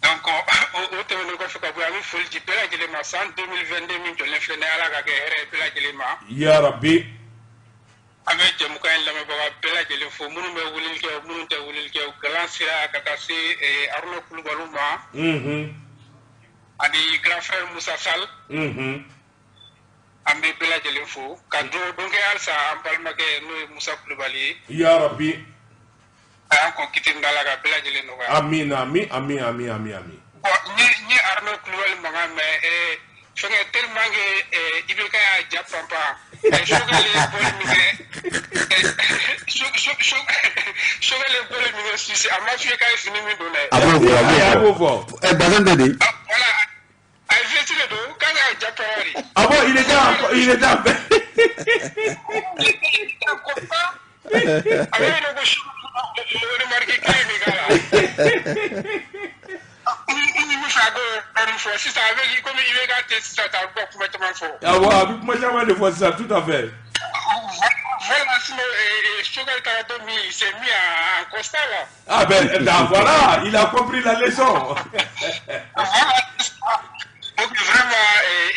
Donc o tɛmɛnen kɔfɛ ka bɔ yen, an bɛ foli di bɛɛ lajɛlen ma san 2022 min jɔlen filɛ nin ye, Ala ka kɛ hɛrɛ ye bɛɛ lajɛlen ma. Ya Rabbi. An bɛ jɛmukan in lamɛnbaga bɛɛ lajɛlen fo, minnu bɛ weleli kɛ, minnu tɛ weleli kɛ, galan sera ka taa se Aruna Kulubaliw ma. Ani grand frère Musa Sall. An bɛ bɛɛ lajɛlen fo ka don kɛ halisa an balimakɛ n'o ye Musa Kulubali ye. Ya Rabbi. A y'an kɔn kiti da la ka bɛɛ lajɛlen nɔgɔya. Amina, ami ami ami ami ami. Bon, n ye Aruna Kulubali mankan mɛn. Fɛnkɛ tellement que IBK y'a ja panpan, Choguel ye bɔli min kɛ, Choguel ye bolo min kɛ Suisse, a ma f'i ye k'a ye fini min don dɛ. A b'o fɔ, a b'o fɔ. Ɛ, bazin tɛ de. Voilà, a ye veste de don k'a ka ja pɛrɛn de. Ah bon, il était il était en A bɛ ɲɛna ko remarque kelen de k'a la. N bɛ fɛ a k'o yɔrɔnin fɔ sisan, a bɛ komi i bɛ k'a tɛ sisan a bɛ kuma caman fɔ. Awɔ, a bɛ kuma caman de fɔ sisan, tout à fait. Voilà, sinon Choguel taara don min, il s'est mis en constat là. Ah ben, voilà, il a compris la leçon. Voilà. Donc vraiment,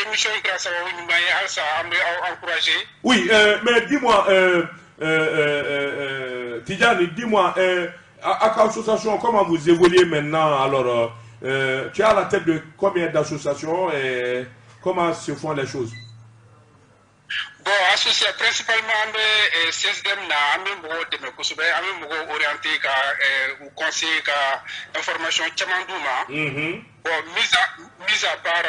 émission kɛra sababu ɲuman ye, halisa an bɛ aw encourager. Oui, mais dis-moi, Tidjane, dis-moi, à association, comment vous évoluez maintenant? Alors, tu es à la tête de combien d'associations et comment se font les choses? Bon, associé principalement an bɛ CSDM na, an bɛ mɔgɔw dɛmɛ kosɛbɛ, an bɛ mɔgɔw orienter, ka u conseiller, ka information caman d'u ma. Bon, mise à part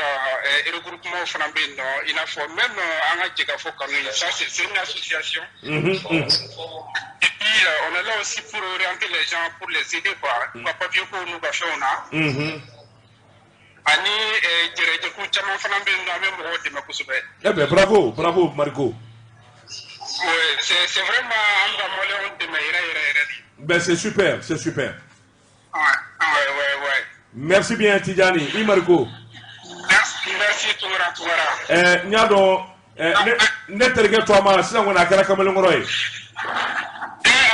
regroupement fana bɛ yen nɔ, i n'a fɔ même an ka jɛkafɔ kanu ye, ça c'est une association. Et puis on est là aussi pour orienter les gens, pour les aider quoi, u ka papier ko n'u ka fɛnw na. Ani jɛrɛjɛkulu caman fana bɛ yen nɔ, an bɛ mɔgɔw dɛmɛ kosɛbɛ. Eh ben bravo, bravo Marco. Oui, c'est vraiment an bɛ ka maliyɛnw dɛmɛ yɛrɛ yɛrɛ yɛrɛ de. Ben c'est super, c'est super. Ouais. Merci bien Tidjani, i Marco. Merci, merci Tunkara, Tunkara. N y'a dɔn ne terikɛ to a ma sisan kɔni, a kɛra kamalenkɔrɔ ye. A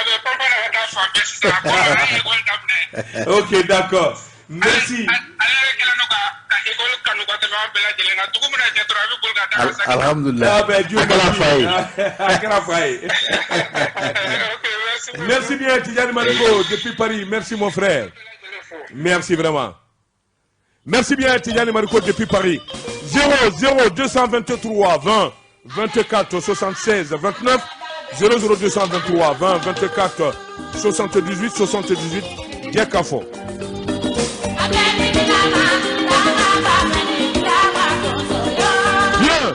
bɛ panpan na ka taa fan bɛɛ sisan, a ko a ye école daminɛ. Ok, d'accord. Merci. Ale yɛrɛ kɛlen don ka école kanu ka tɛmɛ an bɛɛ lajɛlen kan. Dugu mana jɛ dɔrɔn, a bɛ boli ka taa ka sa. Alhamdulillah. Ah ben Dieu A kɛra fa ye. A kɛra fa ye. Ok, merci beaucoup. Merci bien Tidjane Mariko depuis Paris. Merci mon frère. Merci vraiment. Merci bien Tidjane Mariko depuis Paris. 0 0 223 20 24 76 29, 00 223 20 24 78 78. Jɛkafɔ. Bien.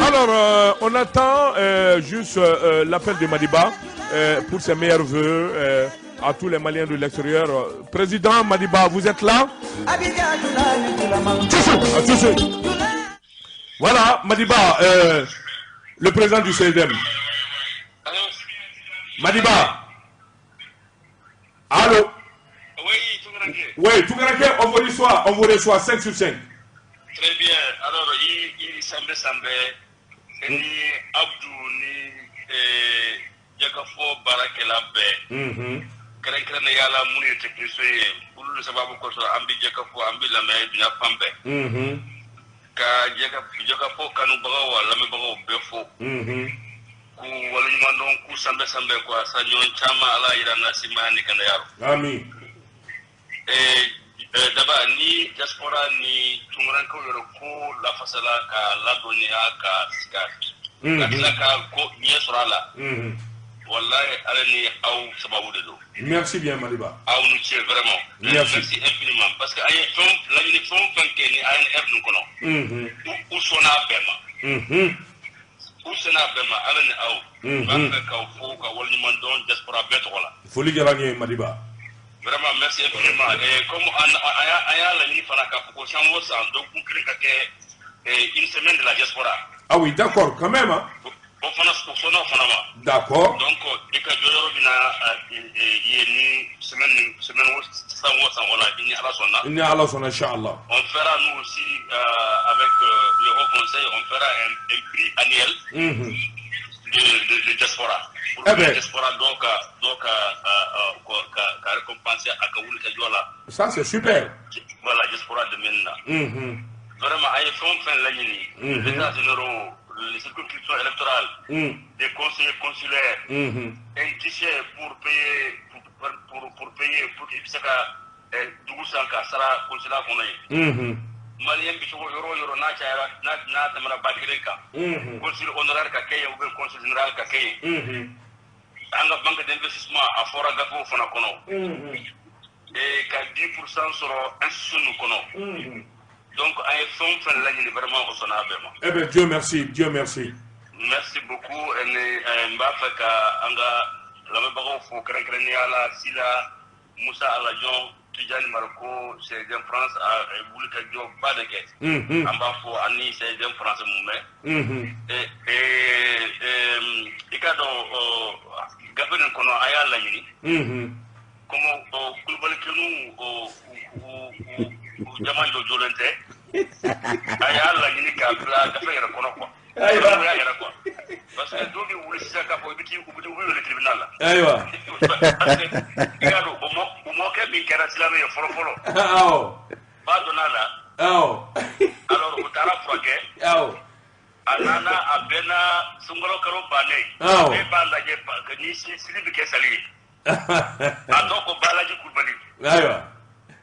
Alors, on attend juste l'appel de Madiba pour ses meilleurs vœux à tous les Maliens de l'extérieur. Président Madiba, vous êtes là? Attention. Voilà, Madiba, le président du CDM. Madiba. Allô? Oui, Tounkarankɛ. Oui, Tounkarankɛ, on vous reçoit, on vous reçoit 5 sur 5. Très bien. Alors, i sanbɛ sanbɛ, ni Abdou ni Jɛkafɔ baarakɛla bɛɛ. Kɛrɛnkɛrɛnnenya la, minnu ye technicien ye, olu de sababu kosɔn an bɛ Jɛkafɔ, an bɛ lamɛn dunya fan bɛɛ. Ka Jɛkafɔ kanubagaw a lamɛnbagaw bɛɛ fo. K'u waleɲuman dɔn, k'u sanbɛ sanbɛ quoi, sa ɲɔgɔn caman Ala yira n na simaya ni kɛnɛya rɔ. Amin. Daba ni diaspora ni tunkarankew yɛrɛ ko lafasala ka ladɔnniya ka tila ka ko ɲɛ sɔrɔ a la. Wallahi, Ala ni aw sababu de don. Merci bien Madiba. Aw ni ce vraiment. Merci. Merci infiniment parce que an ye fɛn laɲini fɛn o fɛn kɛ ni ANR ninnu kɔnɔ. U sɔnna a bɛɛ ma. U sɔnna a bɛɛ ma, Ala ni aw. N b'a fɛ k'aw fo ka waleɲuman dɔn diaspora bɛɛ tɔgɔ la. Foli diyara n ye Madiba. Vraiment, merci infiniment. Et comme an y'a laɲini fana k'a fɔ ko san o san dɔgɔkun kelen ka kɛ une semaine de la diaspora. Ah oui, d'accord, quand même. Hein. O fana, o sɔnna o fana ma. D'accord. Donc i ka jɔyɔrɔ bɛna ye ni semaine semaine o san o san o la, i ni Ala sɔnna. I ni Ala sɔnna, inchallah. On fera nous aussi avec le Haut Conseil, on fera un prix annuel de diaspora. Pour Eh que ben. diaspora dɔw ka récompenser a ka wuli ka jɔ la. Ça c'est super. Voilà, diaspora dɛmɛni na. Vraiment, a ye fɛn o fɛn laɲini. Les états généraux, les circonscriptions électorales, des conseillers consulaires, un guichet pour payer, pour payer, pour que i bɛ se ka dugu san ka sara consulat kɔnɔ yen. Maliyɛn bɛ cogo yɔrɔ o yɔrɔ, n'a cayara, n'a tɛmɛna 10 000 kan. Consul honoraire ka kɛ yen ou bien consul général ka kɛ yen. An ka banque d'investissement, a fɔra gafew fana kɔnɔ. Ka 10% sɔrɔ institution ninnu kɔnɔ. Donc an ye fɛn o fɛn laɲini, vraiment o sɔnna a bɛɛ ma. Eh bien, Dieu merci, Dieu merci. Merci beaucoup. N b'a fɛ ka an ka lamɛnbagaw fo kɛrɛnkɛrɛnnenya la, Sila Musa Alajon, Tijani Mariko, CSDM France a wulikajɔba de kɛ. An b'a fɔ ani CSDM France mun bɛ. I k'a dɔn, gafe nin kɔnɔ, a y'a laɲini. Comme Kulubalikɛninw u jama jɔlen tɛ, a y'a laɲini k'a bila gafe yɛrɛ kɔnɔ quoi. Ayiwa. Y'a yɛrɛ quoi. Parce que dɔw bɛ wuli sisan k'a fɔ i bɛ t'i u bɛ wele tribunal la. Ayiwa. Parce que i y'a dɔn, o mɔkɛ min kɛra silamɛ ye fɔlɔ fɔlɔ. Ba donna la. Alors u taara furakɛ. A nana, a bɛnna sunkalo kalo bannen. E b'a lajɛ ni sili bɛ kɛ sali ye. A tɔ ko Balaji Kulubali. Ayiwa.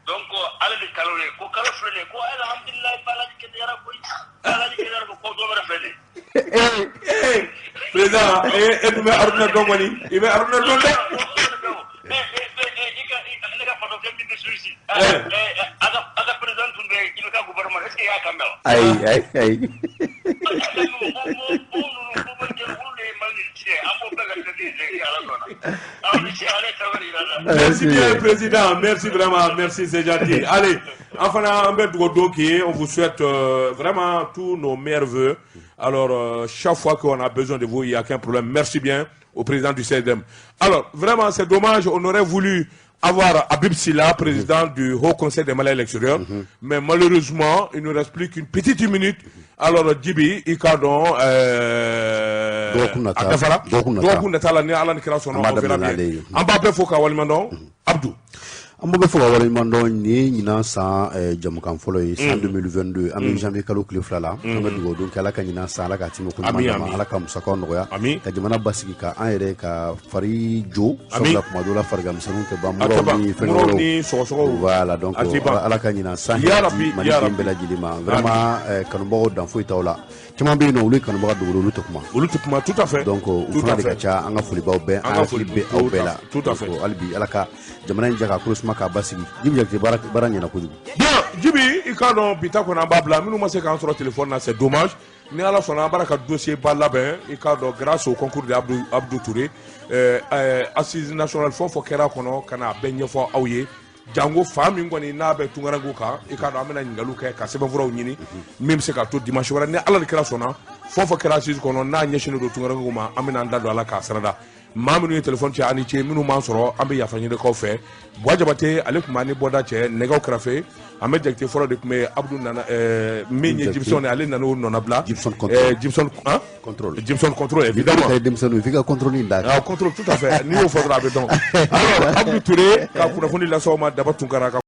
Donc ale de kalo ye ko kalo filɛ nin ye ko alhamdulilayi, Balaji kɛnɛyara koyi, Balaji kɛnɛyara, ko dɔ wɛrɛ filɛ nin ye. Président, e dun bɛ Aruna dɔn kɔni, i bɛ Aruna dɔn dɛ. Ne ka fatɔkɛ min bɛ Suisse, a ka président tun bɛ IBK gouvernement, est ce que i y'a kan mɛn wa? Ayi, ayi, ayi. Olu de ye Mali tiɲɛ, an b'o bɛɛ ka Ala sɔnna. Aw ni ce, ale sabali la. Merci bien, président. Merci vraiment. Merci, c'est gentil. Allez, enfin, an bɛ dugawu don k'i ye. On vous souhaite vraiment tous nos meilleurs vœux. Alors, chaque fois qu'on a besoin de vous, il n'y a aucun problème. Merci bien au président du CSDM. Alors, vraiment, c'est dommage. On aurait voulu avoir Habib Silla, président du Haut Conseil des Maliens à l'extérieur. Mais malheureusement, il ne nous reste plus qu'une petite minute. Alors, Djibi, i k'a dɔn, Dɔgɔkun nata. a dafara. Dɔgɔkun nata. Dɔgɔkun nata la, ni Ala ni kira sɔnna, An b'a on verra daminɛ bien. n'ale ye. An b'a bɛɛ fo ka waleɲuman dɔn. Abdou. An b'o bɛ fo ka waleɲuman dɔn. Nin ye ɲinan san jamukan fɔlɔ ye, san 2022. An bɛ janvier kalo tile 2 la. An bɛ dugawu don kɛ, Ala ka ɲinan san, Ala k'a timi ko ɲuman Ami, d'an ma. ami. Ala ka musakaw nɔgɔya, Ami. ka jamana basigi, ka an yɛrɛ ka fari jo. Ami. Sabula kuma dɔw la, farigamisɛnninw tɛ ban. A tɛ Muraw ban. ni fɛn Muraw wɛrɛw. ni sɔgɔsɔgɔw. Voilà, donc A tɛ ban. Ala ka ɲinan san Ya hɛrɛ Rabbi, di Mali ya den Rabbi. bɛɛ lajɛlen ma. Vraiment, kanubagaw dan foyi t'aw la. Caman bɛ yen nɔ, olu ye kanubaga dogolen, olu tɛ kuma. Olu tɛ kuma, tout à fait. Donc u Tout fana à de ka fait. ca. An ka folibaw bɛɛ, An an ka hakili foli bɛ aw tout bɛɛ à la. fait, tout à fait. Donc, hali bi, Ala ka jamana in ja k'a kolo suma k'a basigi. Jibi Jakite, baara baara ɲɛna kojugu. Bien, Djibi, i k'a dɔn, bi ta kɔni an b'a bila. Minnu ma se k'an sɔrɔ téléphone na, c'est dommage. Ni Ala sɔnna, an b'ara ka dossier ba labɛn. I k'a dɔn, grâce au concours de Abdou Touré, assise nationale, fɛn o fɛn kɛra a kɔnɔ, ka na a bɛɛ ɲɛfɔ aw ye. Jango fa min kɔni n'a bɛ tunkarankew kan, i k'a dɔn, an bɛna ɲininkaliw kɛ ka sɛbɛnfuraw ɲini min bɛ se ka to dimanche wɛrɛ, ni Ala ni kira sɔnna. Fɛn o fɛn kɛra assise kɔnɔ n'a ɲɛsinnen don tunkarankew ma, an bɛna an da don a la k'a sarada. Maa minnu ye téléphone ci, ani ce. Minnu m'an sɔrɔ, an bɛ yafa ɲinikaw fɛ. Buwa Jabate, ale tun b'an ni bɔda cɛ nɛgɛw kɛrɛfɛ. An bɛ Jakite fɔlɔ de tun bɛ Abdou nana, min ye Jakite. Gibson ye, ale nana o nɔnabila. Gibson contrôle. Gibson, hein? Contrôle. Gibson contrôle, évidemment. Évidemment. Denmisɛnninw, f'i ka contrôle in d'a kan. Ah, contrôle, tout à fait. N'i y'o fɔ dɔrɔn, a bɛ dɔn. Alors, Abdou Touré ka kunnafoni lase aw ma, Daba Tunkara ka.